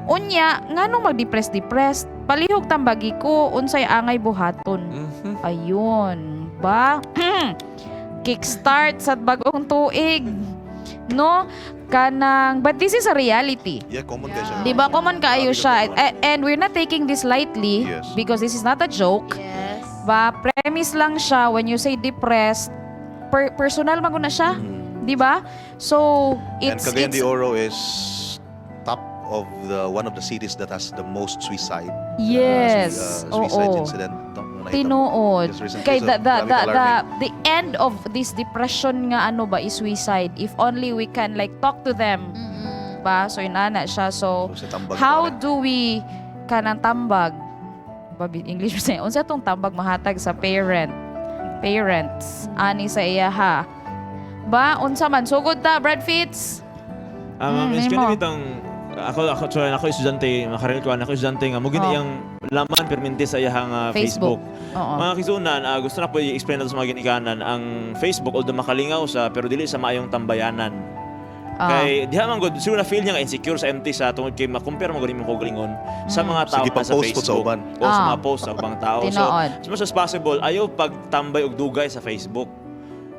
Unya, nganong mag-depress-depress? Palihog tambagi ko, unsay angay buhaton. Ayun, ba? Kickstart sa bagong tuig. No? Kanang, but this is a reality. Yeah, common kaayo siya. Di ba? Common kaayo Grabe siya. ka common. And we're not taking this lightly because this is not a joke. Ba, premise lang siya when you say depressed, personal man na siya. Di ba? So, And it's Cagayan it's de Oro is top of the one of the cities that has the most suicide. Suicide incident. No? Nakita mo. Tinuod. Just recently, Kay so the, grabe ka-alarming. the end of this depression nga ano ba is suicide. If only we can like talk to them. Ba? So inana siya. So, So, sa tambag how pare. do we kanang tambag babi English ba unsa tong tambag mahatag sa parents ani sa iya ha ba unsa man sugod ta Brad Fitz? Ma'am, is nimo. kani bitang ako sorry, ako estudyante, makarelate ko, ako estudyante nga mo gini iyang Laman perminti sa iyahang Facebook. Facebook. Oo. Mga kaigsuonan, gusto na po i-explain nato sa mga ginikanan ang Facebook, although makalingaw sa, pero dili sa maayong tambayanan. Kay diha man gud siguro na feel niya nga insecure sa MT sa tungod kay ma-compare man gud imong kaugalingon sa mga tao Sige, na sa pag-post po sa Facebook uban. o sa mga post sa ubang tao. So, Tinuod. as much as possible, ayaw pagtambay og dugay sa Facebook.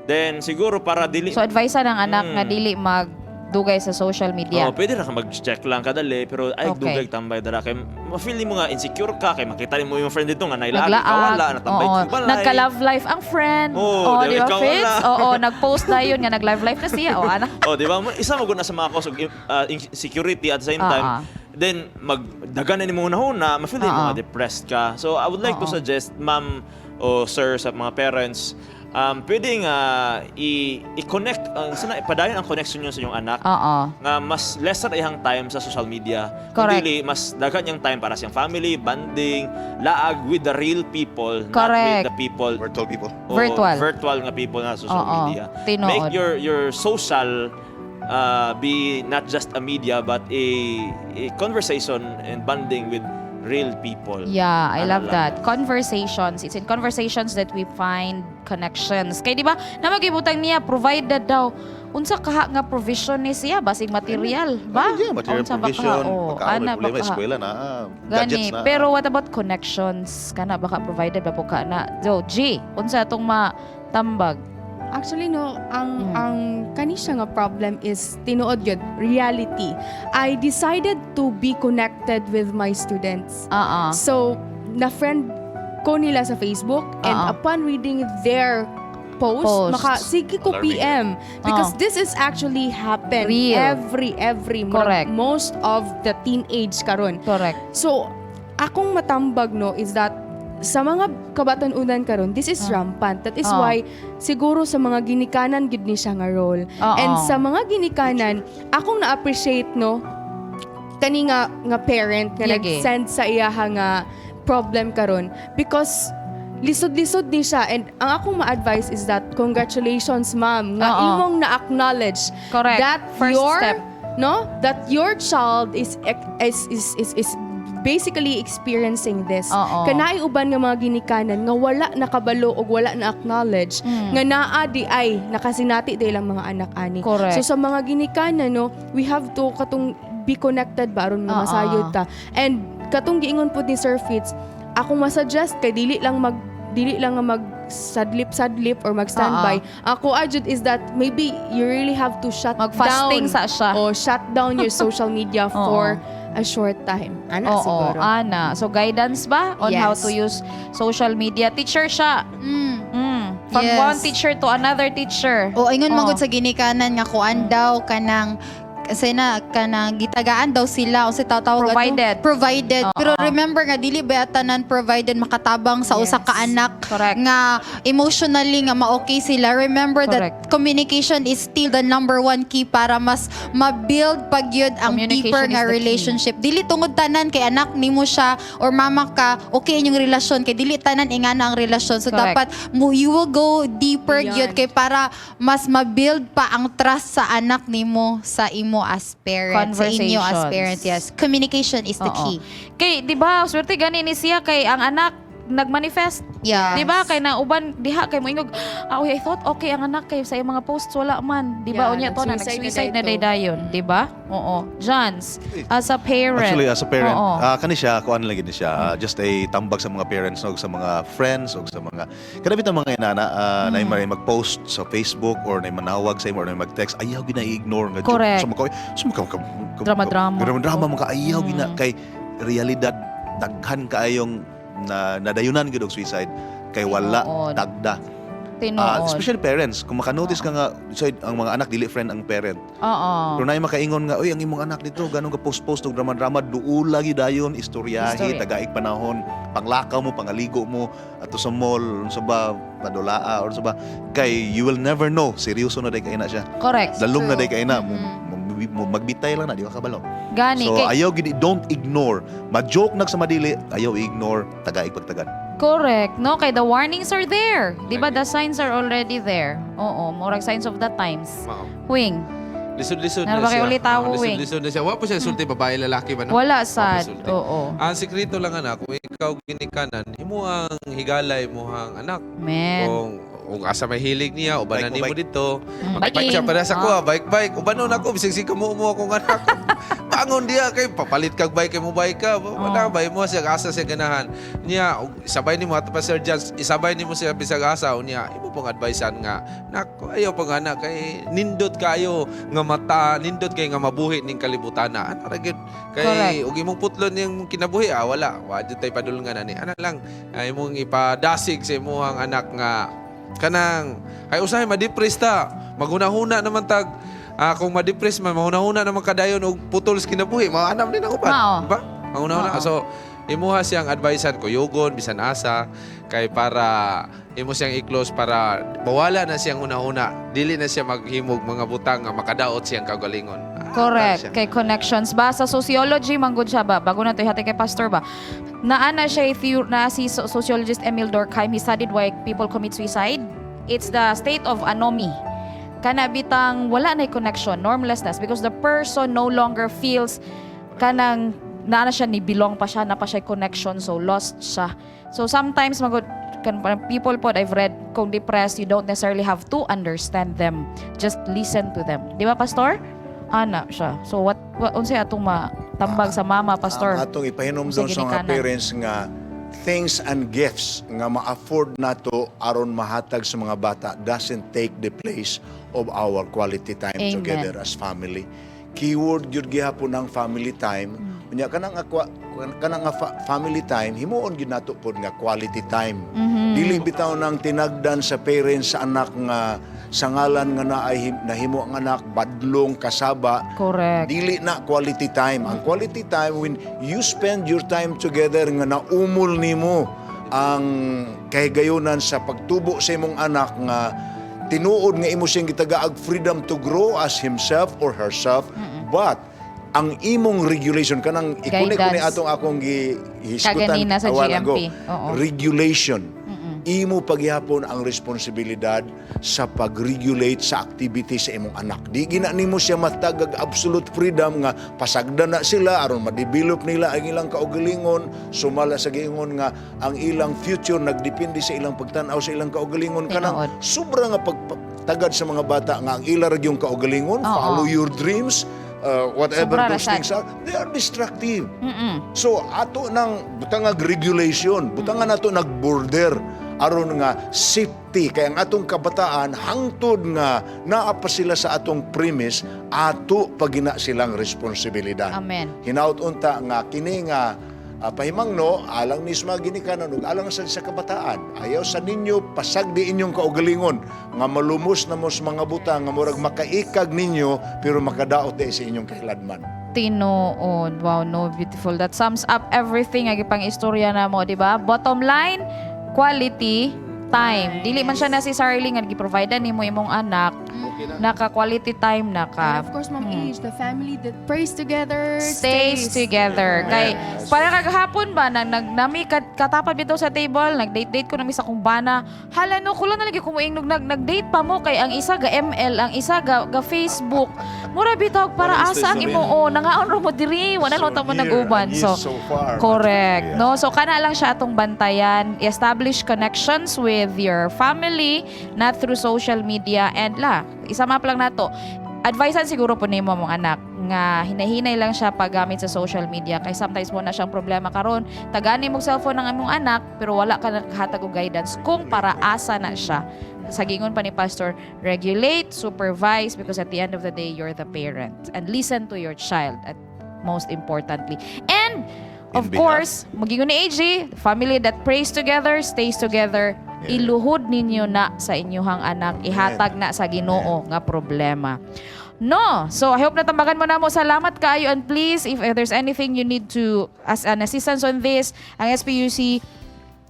Then siguro para dili So advice ng anak nga dili magdugay sa social media. Oh, pwede ra ka mag-check lang kadali pero ay dugay tambay dara kay ma-feel nimo nga insecure ka kay makita nimo yung friend dito nga nailaag Naglaag. ka wala natambay Oo. ka balay. Nagka-love life ang friend. Oo, Oh, di di ba, ba, ikaw Fitz? wala. Oo, nag-post na yun nga nag-love life na siya. Oh, anak. Oh, di ba? Isa mo gud na sa mga cause of insecurity at the same time. Then magdagan na nimo na ma-feel nimo nga depressed ka. So I would like to suggest, ma'am o sir, sa mga parents, pwede nga i-connect ang sana ipadayon ang connection niyo sa inyong anak nga mas lesser iyang time sa social media. Kung dili, mas daghan niyang time para sa iyang family, bonding, laag with the real people, not with the people. Virtual people. O, Virtual. Virtual nga people na social media. Tinuod. Make your social be not just a media but a conversation and bonding with real people. Yeah, I Ana love lang. that. Conversations. It's in conversations that we find connections. Kay di ba, na magibutang niya provided daw, unsa kaha nga provision ni siya, basig material ba? Yeah, material Unsa ba kaha? provision, Oh, pagkaon, ana may problema, ba kaha? eskwela na, Gani, gadgets na. pero what about connections? Kana baka provided ba po ka na? So, G, unsa atong matambag? Actually no, ang kani siya nga problem is tinuod yun, reality. I decided to be connected with my students. So, na-friend ko nila sa Facebook and upon reading their post, Posts. maka sige ko Alarming. PM because this is actually happen Real. every most of the teenage karon. So, akong matambag no is that sa mga kabatan-unan karon, this is rampant. That is why siguro sa mga ginikanan gid ni siya nga role. And sa mga ginikanan, akong na-appreciate no kani nga parent nga nag-send sa iyaha nga problem karon because lisod-lisod ni siya, and ang akong ma-advise is that congratulations, ma'am, nga imong na-acknowledge that First your step. no, that your child is basically experiencing this. Kanay uban nga mga ginikanan nga wala nakabalo og wala na acknowledge nga naa di ay nakasinati di ilang mga anak ani. So sa mga ginikanan no, we have to katong be connected ba aron nga masayod ta. And katong giingon pud ni Sir Fitz, akong masuggest kay dili lang nga mag sadlip-sadlip or mag standby. Ako adjud is that maybe you really have to shut Mag-fasting down sa siya. o shut down your social media for a short time. Ana siguro. Ana. So guidance ba on how Yes. to use social media? Teacher siya. From one teacher to another teacher. O ingon man gud sa ginikanan nga kuan daw, kanang kasi na kanang gitagaan daw sila unsa tatawag ato? Provided. Provided. Pero remember nga dili ba tanan provided makatabang sa usa ka anak nga emotionally nga ma-okay sila. Remember that communication is still the number one key para mas ma-build pag yun ang Communication deeper is nga the key. relationship. Dili tungod tanan kay anak nimo siya or mama ka, okay inyong relasyon, kay dili tanan ingana ang relasyon. So dapat mo you will go deeper gyud kay para mas ma-build pa ang trust sa anak nimo sa imo as parent, sa inyo as Conversations. parent. Yes. Communication is the key. Kay, di ba, swerte gani ni siya kay ang anak nagmanifest. Di ba? Kay na uban diha kay moingog, ah, uy, I thought okay ang anak kay sa iyang mga posts wala man. Di ba? Yeah, Unya to na nag-suicide na nag-suicide na dayto. dayon, di ba? Oo. Jans, as a parent. Actually, as a parent, kani siya, kuan lang gid ni siya. Just a tambag sa mga parents no, sa mga friends o sa mga kada bitang mga inana na may mag-post sa Facebook or na manawag sa imo or na mag-text, ayaw gina i-ignore nga joke. Sa mga sa mga Drama-drama. Drama-drama mga ayaw gina kay realidad daghan kaayong na nadayunan gid og suicide kay wala tagda. Especially parents, kung makanotice ka nga so, ang mga anak dili friend ang parent. Pero naay makaingon nga, uy, ang imong anak dito, ganun ka post-post og drama-drama, duol lagi dayon, istoryahi, Istorya. tagaig panahon, panglakaw mo, pangaligo mo, ato sa mall, unsa ba, padulaa, or sa ba, kay you will never know, seryoso na day kay na siya. Lalong na day kay na, magbitay lang na, di ka kabalo. Gani, So, ayaw, gid, don't ignore. Ma-joke nag sa madili, ayaw i-ignore, tagaig pagtagan. Correct. No, kay the warnings are there. Di ba? The signs are already there. Oo, murag signs of the times. Wing. Lisod-lisod Nara na ba kay siya. uli tawo, Oo, eh. lisod-lisod na siya. Wa po siya sulti babae lalaki ba no? Wala Wa po sad. sulti. Oo. Ang sekreto lang anak, kung ikaw ginikanan, himo ang higalay mo ang anak. Men. Kung asa may hilig niya, ubanan Bike mo, nimo bike. dito. Biking. Bike siya para sa ko, Ah. bike bike. Ubanon ako bisag si kamo mo akong anak. Bangon diya kay papalit kag bike kay mo bike ka. Wala ba mo siya asa siya ganahan. Niya og isabay nimo ato pa Sir Jans, isabay nimo siya bisag asa unya imo pong advisean nga nako ayaw pang anak kay nindot kayo nga mata, nindot kay nga mabuhi ning kalibutana. Ano ra gyud kay Correct. ug imong putlon niyang kinabuhi wala wa jud tay padulngan ani. Ana lang ay imong ipadasig sa imong anak nga kanang kay usahay ma-depress ta maghunahuna naman tag kung ma-depress man mahunahuna naman kadayon og putol sa kinabuhi maanam din ako pa Mao. di ba mahunahuna Oo. so imuha siyang advisean kuyugon bisan asa kay para imo siyang i-close para mawala na siyang hunahuna dili na siya maghimog mga butang nga makadaot siyang kaugalingon. Correct. Siya. Kay connections ba? Sa sociology, manggod siya ba? Bago na ito, ihati kay pastor ba? Naa na siya, na si sociologist Emil Durkheim, he studied why people commit suicide. It's the state of anomie. Kana bitang wala na connection, normlessness, because the person no longer feels kanang naa na siya ni belong pa siya, na pa siya connection, so lost siya. So sometimes magod kan people pod I've read kung depressed, you don't necessarily have to understand them. Just listen to them. Di ba, pastor? Ana siya. So what unsay atong matambag sa mama, pastor? Ang atong ipahinomdom Sa sa mga ginikanan. parents nga things and gifts nga ma-afford nato aron mahatag sa mga bata doesn't take the place of our quality time Amen. together as family. Keyword gyud gihapon ang family time. Unya kanang akwa kanang nga family time himuon gyud nato pod nga quality time. Dili bitaw nang tinagdan sa parents sa anak nga sa ngalan nga naay nahimo ang anak badlong kasaba. Dili na quality time. Ang quality time when you spend your time together nga naumol nimo ang kahigayunan sa pagtubo sa imong anak nga tinuod nga imo siyang gitagaag freedom to grow as himself or herself, but ang imong regulation kanang ikuni ko ni Guidance. atong akong gihisgutan Kaganina sa a while ago. GMP. Oo. Regulation. Imo pagyapon ang responsibilidad sa pag-regulate sa activity sa imong anak. Di gina nimo siya matagag absolute freedom nga pasagdan na sila aron ma-develop nila ang ilang kaugalingon, sumala sa giingon nga ang ilang future nagdepende sa ilang pagtan-aw sa ilang kaugalingon kanang Tinuod. sobra nga pagtagad sa mga bata nga ang ila ra gyung kaugalingon, follow your dreams, whatever Sobra ra those sad. things are, they are destructive. So ato nang butang ag regulation, butang nga nato nag border aron nga safety kay ang atong kabataan hangtod nga naa pa sila sa atong premise ato pagina silang responsibilidad. Amen. Hinaut unta nga kini nga pahimangno alang ni sa mga ginikanan ug alang sad sa kabataan. Ayaw sa ninyo pasagdi inyong kaugalingon nga malumos na mo sa mga butang nga murag makaikag ninyo pero makadaot di sa inyong kahiladman. Tinuod. Wow, no, beautiful. That sums up everything ang ipang istorya na mo, di ba? Bottom line, quality time. Dili man siya necessarily nga gi-provide nimo imong anak. Naka quality time na ka. And of course, Ma'am Age, the family that prays together Stays together. Kay para kagahapon ba nang nag nami katapad bitaw sa table, nag-date-date ko nami sa akong bana. Hala no, kulang na lagi ko moingnog nag-date pa mo kay ang isa ga ML, ang isa ga Facebook. Mura bitaw para Walang asa ang istorya. imo oh, nangaon ra mo diri, wala So lang ta mo near nag-uban. and So, yet so far. correct. Yeah. No, so kana lang siya atong bantayan, establish connections with your family not through social media and la, isama pa lang nato. Advisean siguro po nimo mong anak nga hinahinay lang siya paggamit sa social media kay sometimes mo na siyang problema karon tagani mo cellphone ng imong anak pero wala ka nakahatag og guidance kung para asa na siya. Sa gingon pa ni pastor, regulate, supervise, because at the end of the day you're the parent and listen to your child at most importantly. And of In behalf. course, magingon ni AJ, family that prays together stays together. Iluhod ninyo na sa inyuhang anak, ihatag na sa Ginoo nga problema. No. So I hope natambagan mo na mo. Salamat kaayo and please if there's anything you need to as an assistance on this, ang SPUC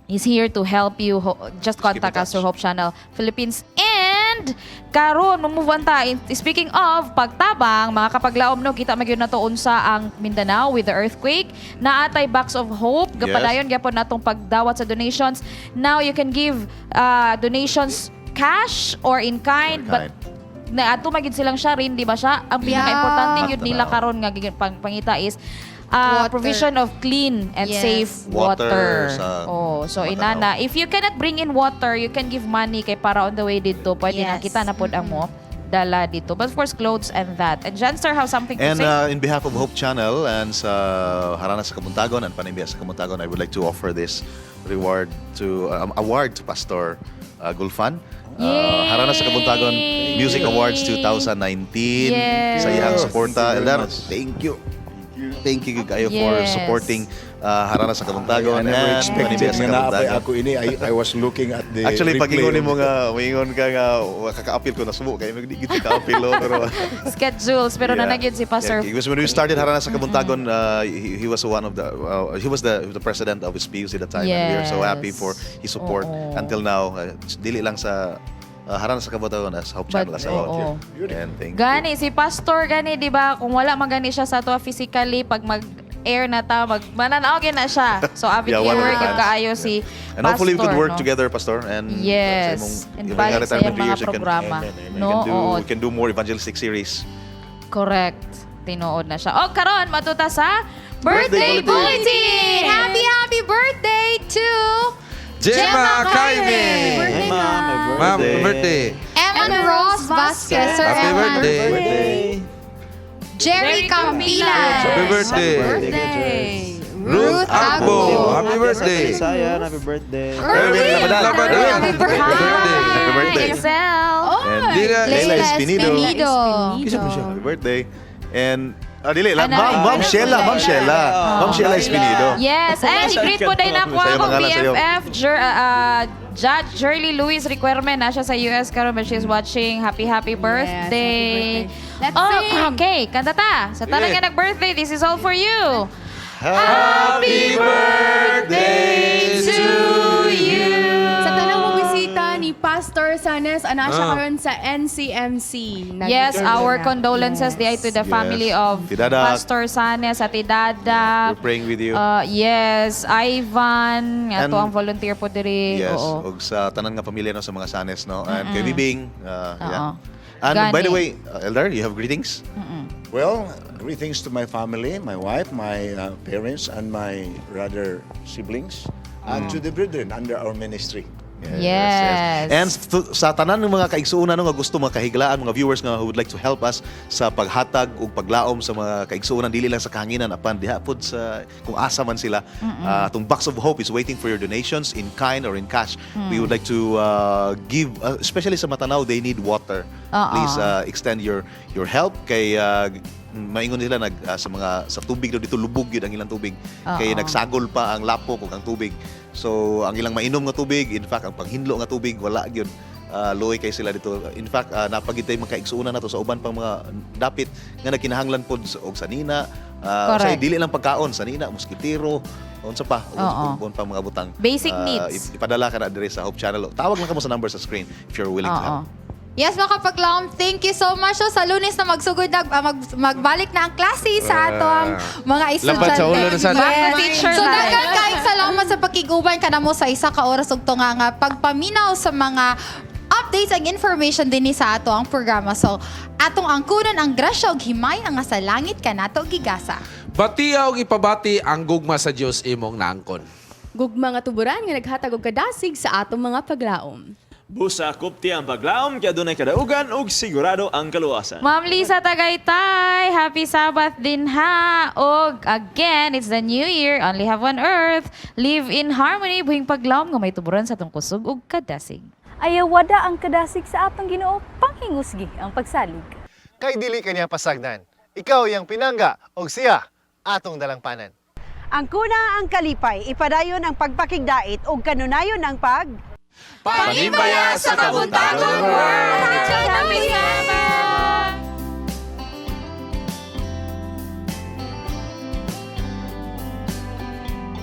is here to help you. Just contact us through Hope Channel Philippines. And karon move on ta. Speaking of pagtabang, mga kapaglaom no, kita magyud na to unsa ang Mindanao with the earthquake. Naatay Box of Hope. Gapadayon gyapon natong pagdawat sa donations. Now you can give donations cash or in kind, but kind. Naadto man gyud silang siya rin, di ba siya? Ang pinaka-importante gyud nila karon nga pangita is Water. Provision of clean and safe water. Water sa Oh, so Matanao. Inana, if you cannot bring in water, you can give money kay para on the way dito. Pwede na kita na pod ang mo dala dito. But of course, clothes and that. And Janster have something to And say. In behalf of Hope Channel and sa Harana sa Kabuntagon and Panimbaya sa Kabuntagon, I would like to offer this reward to award to Pastor Gulfan. Harana sa Kabuntagon Music Awards 2019 sa iyang suporta. Thank you very Elder, much. thank you. Thank you kayo for supporting Harana sa Kabuntagon I never and expected Panimbaya sa nga naapay Kabuntagon. ako ini. I was looking at the Actually, pag replay. ingon nimo nga, moingon ka nga, kaka-appeal ko na subo kay di gid ka-appeal oh, pero Schedules, pero yeah. Nanagid si Pastor. Yeah, because when we started Harana sa Kabuntagon, he was one of the he was the president of his PUC at the time, and we are so happy for his support Oo. Until now. Dili lang sa Harana sa Kabuntagon as Hope Channel But, as well. oo. And thank you. Gani, si Pastor gani, di ba? Kung wala man gani siya sa ato physically, pag mag-air na ta, mag mananaw na siya. So, avid Yeah, one of viewer, the gyud fans. kaayo si And hopefully we could Pastor, work no? together, Pastor. And Yes. sa imong- And yung balik sa retirement iyang mga years, you can- programa. You No? can do, Oo. we can do more evangelistic series. Correct. Tinuod na siya. O, karon matuta sa Birthday Birthday Bulletin! Happy, happy birthday to Gemma Kaime! Happy birthday, ma'am. Ma'am, happy birthday. Eman Ross Vasquez. Sir Happy Eman. birthday. Jerry Campilan. Happy birthday. Birthday. Ruth Agbo. Happy birthday. Sayan, happy birthday. Erwin Labadan. Happy birthday. Happy birthday. Excel. And Lila Leila Espinido. Espinido. Happy birthday. And dili, Ano? Ma'am, Ma'am Sheila, Ma'am Sheila. Ma'am Sheila Espinido. Yes, and i-greet po din ako Sa'yo, akong pangalan sa'yo. BFF, Judge Shirley Louis Requirement na siya sa US karon but she's watching. Happy, happy birthday. Let's Oh, sing. okay, kanta ta. Sa tanan Sige. nga nag-birthday, this is all for you. Happy birthday to you. Sa tanang mo bisita ni Pastor Sanes, ana siya karon sa NCMC. Yes, our na. condolences yes, to the family of Tidada. Pastor Sanes, Ate Dada. We're praying with you. Yes, Ivan, nga And- to ang volunteer po diri. Yes, Oo. ug sa tanan nga pamilya no sa mga Sanes no. And kay Bibing, yeah. Oo. And by the Gani. way, Elder, you have greetings? Well, greetings to my family, my wife, my parents, and my rather siblings, and to the brethren under our ministry. Yes. And sa tanan ng mga kaigsuonan no, nga gusto mga kahiglaan, mga viewers nga who would like to help us sa paghatag ug paglaom sa mga kaigsuonan dili lang sa kahanginan apan diha pod sa kung asa man sila. Atong Box of Hope is waiting for your donations in kind or in cash. We would like to give especially sa Matanao, they need water. Oo. Please extend your help kay maingon nila nag sa mga sa tubig daw dito lubog yun ang ilang tubig kay nagsagol pa ang lapok ug ang tubig. So ang ilang mainom nga tubig, in fact ang panghinlo nga tubig wala gyud. Luoy kay sila dito. In fact, napagitay mga kaigsuonan nato sa uban pang mga dapit nga nagkinahanglan pod og sanina. Usahay dili lang pagkaon, sanina, moskitero, unsa pa, ug uban pa mga butang. Basic needs. Ipadala ka na diri sa Hope Channel. Tawag lang kamo sa number sa screen if you're willing to help. Yes, mga kapaglaom, thank you so much. So, sa Lunes na magsugod na, magbalik na ang klase sa atong mga estudyante. Lapad sa ulo na sana. Yes. Back to teacher So, na. daghan kayong salamat sa pakiguban ka mo sa isa ka oras ug tunga nga pagpaminaw sa mga updates and information din ni sa ato ang programa. So, atong angkunon ang grasya ug himaya nga sa langit kanato gigasa. Batiya og ipabati ang gugma sa Dios imong naangkon. Gugma nga tuburan nga naghatag og kadasig sa atong mga paglaom. Busa kupti ang paglaom kaya dunay kadaugan ug sigurado ang kaluwasan. Ma'am Lisa Tagaytay, happy Sabbath din ha. Og again, it's the new year, only have one earth. Live in harmony, buhing paglaom nga may tuburan sa atong kusog ug kadasig. Ayawada ang kadasig sa atong Ginoo, panghingusgi ang pagsalig. Kay dili kaniya pasagdan. Ikaw iyang pinangga og siya atong dalangpanan. Ang kuna ang kalipay, ipadayon ang pagpakigdait ug kanunayon ang pag Panimbaya sa Kabuntagon World! Happy Sabbath!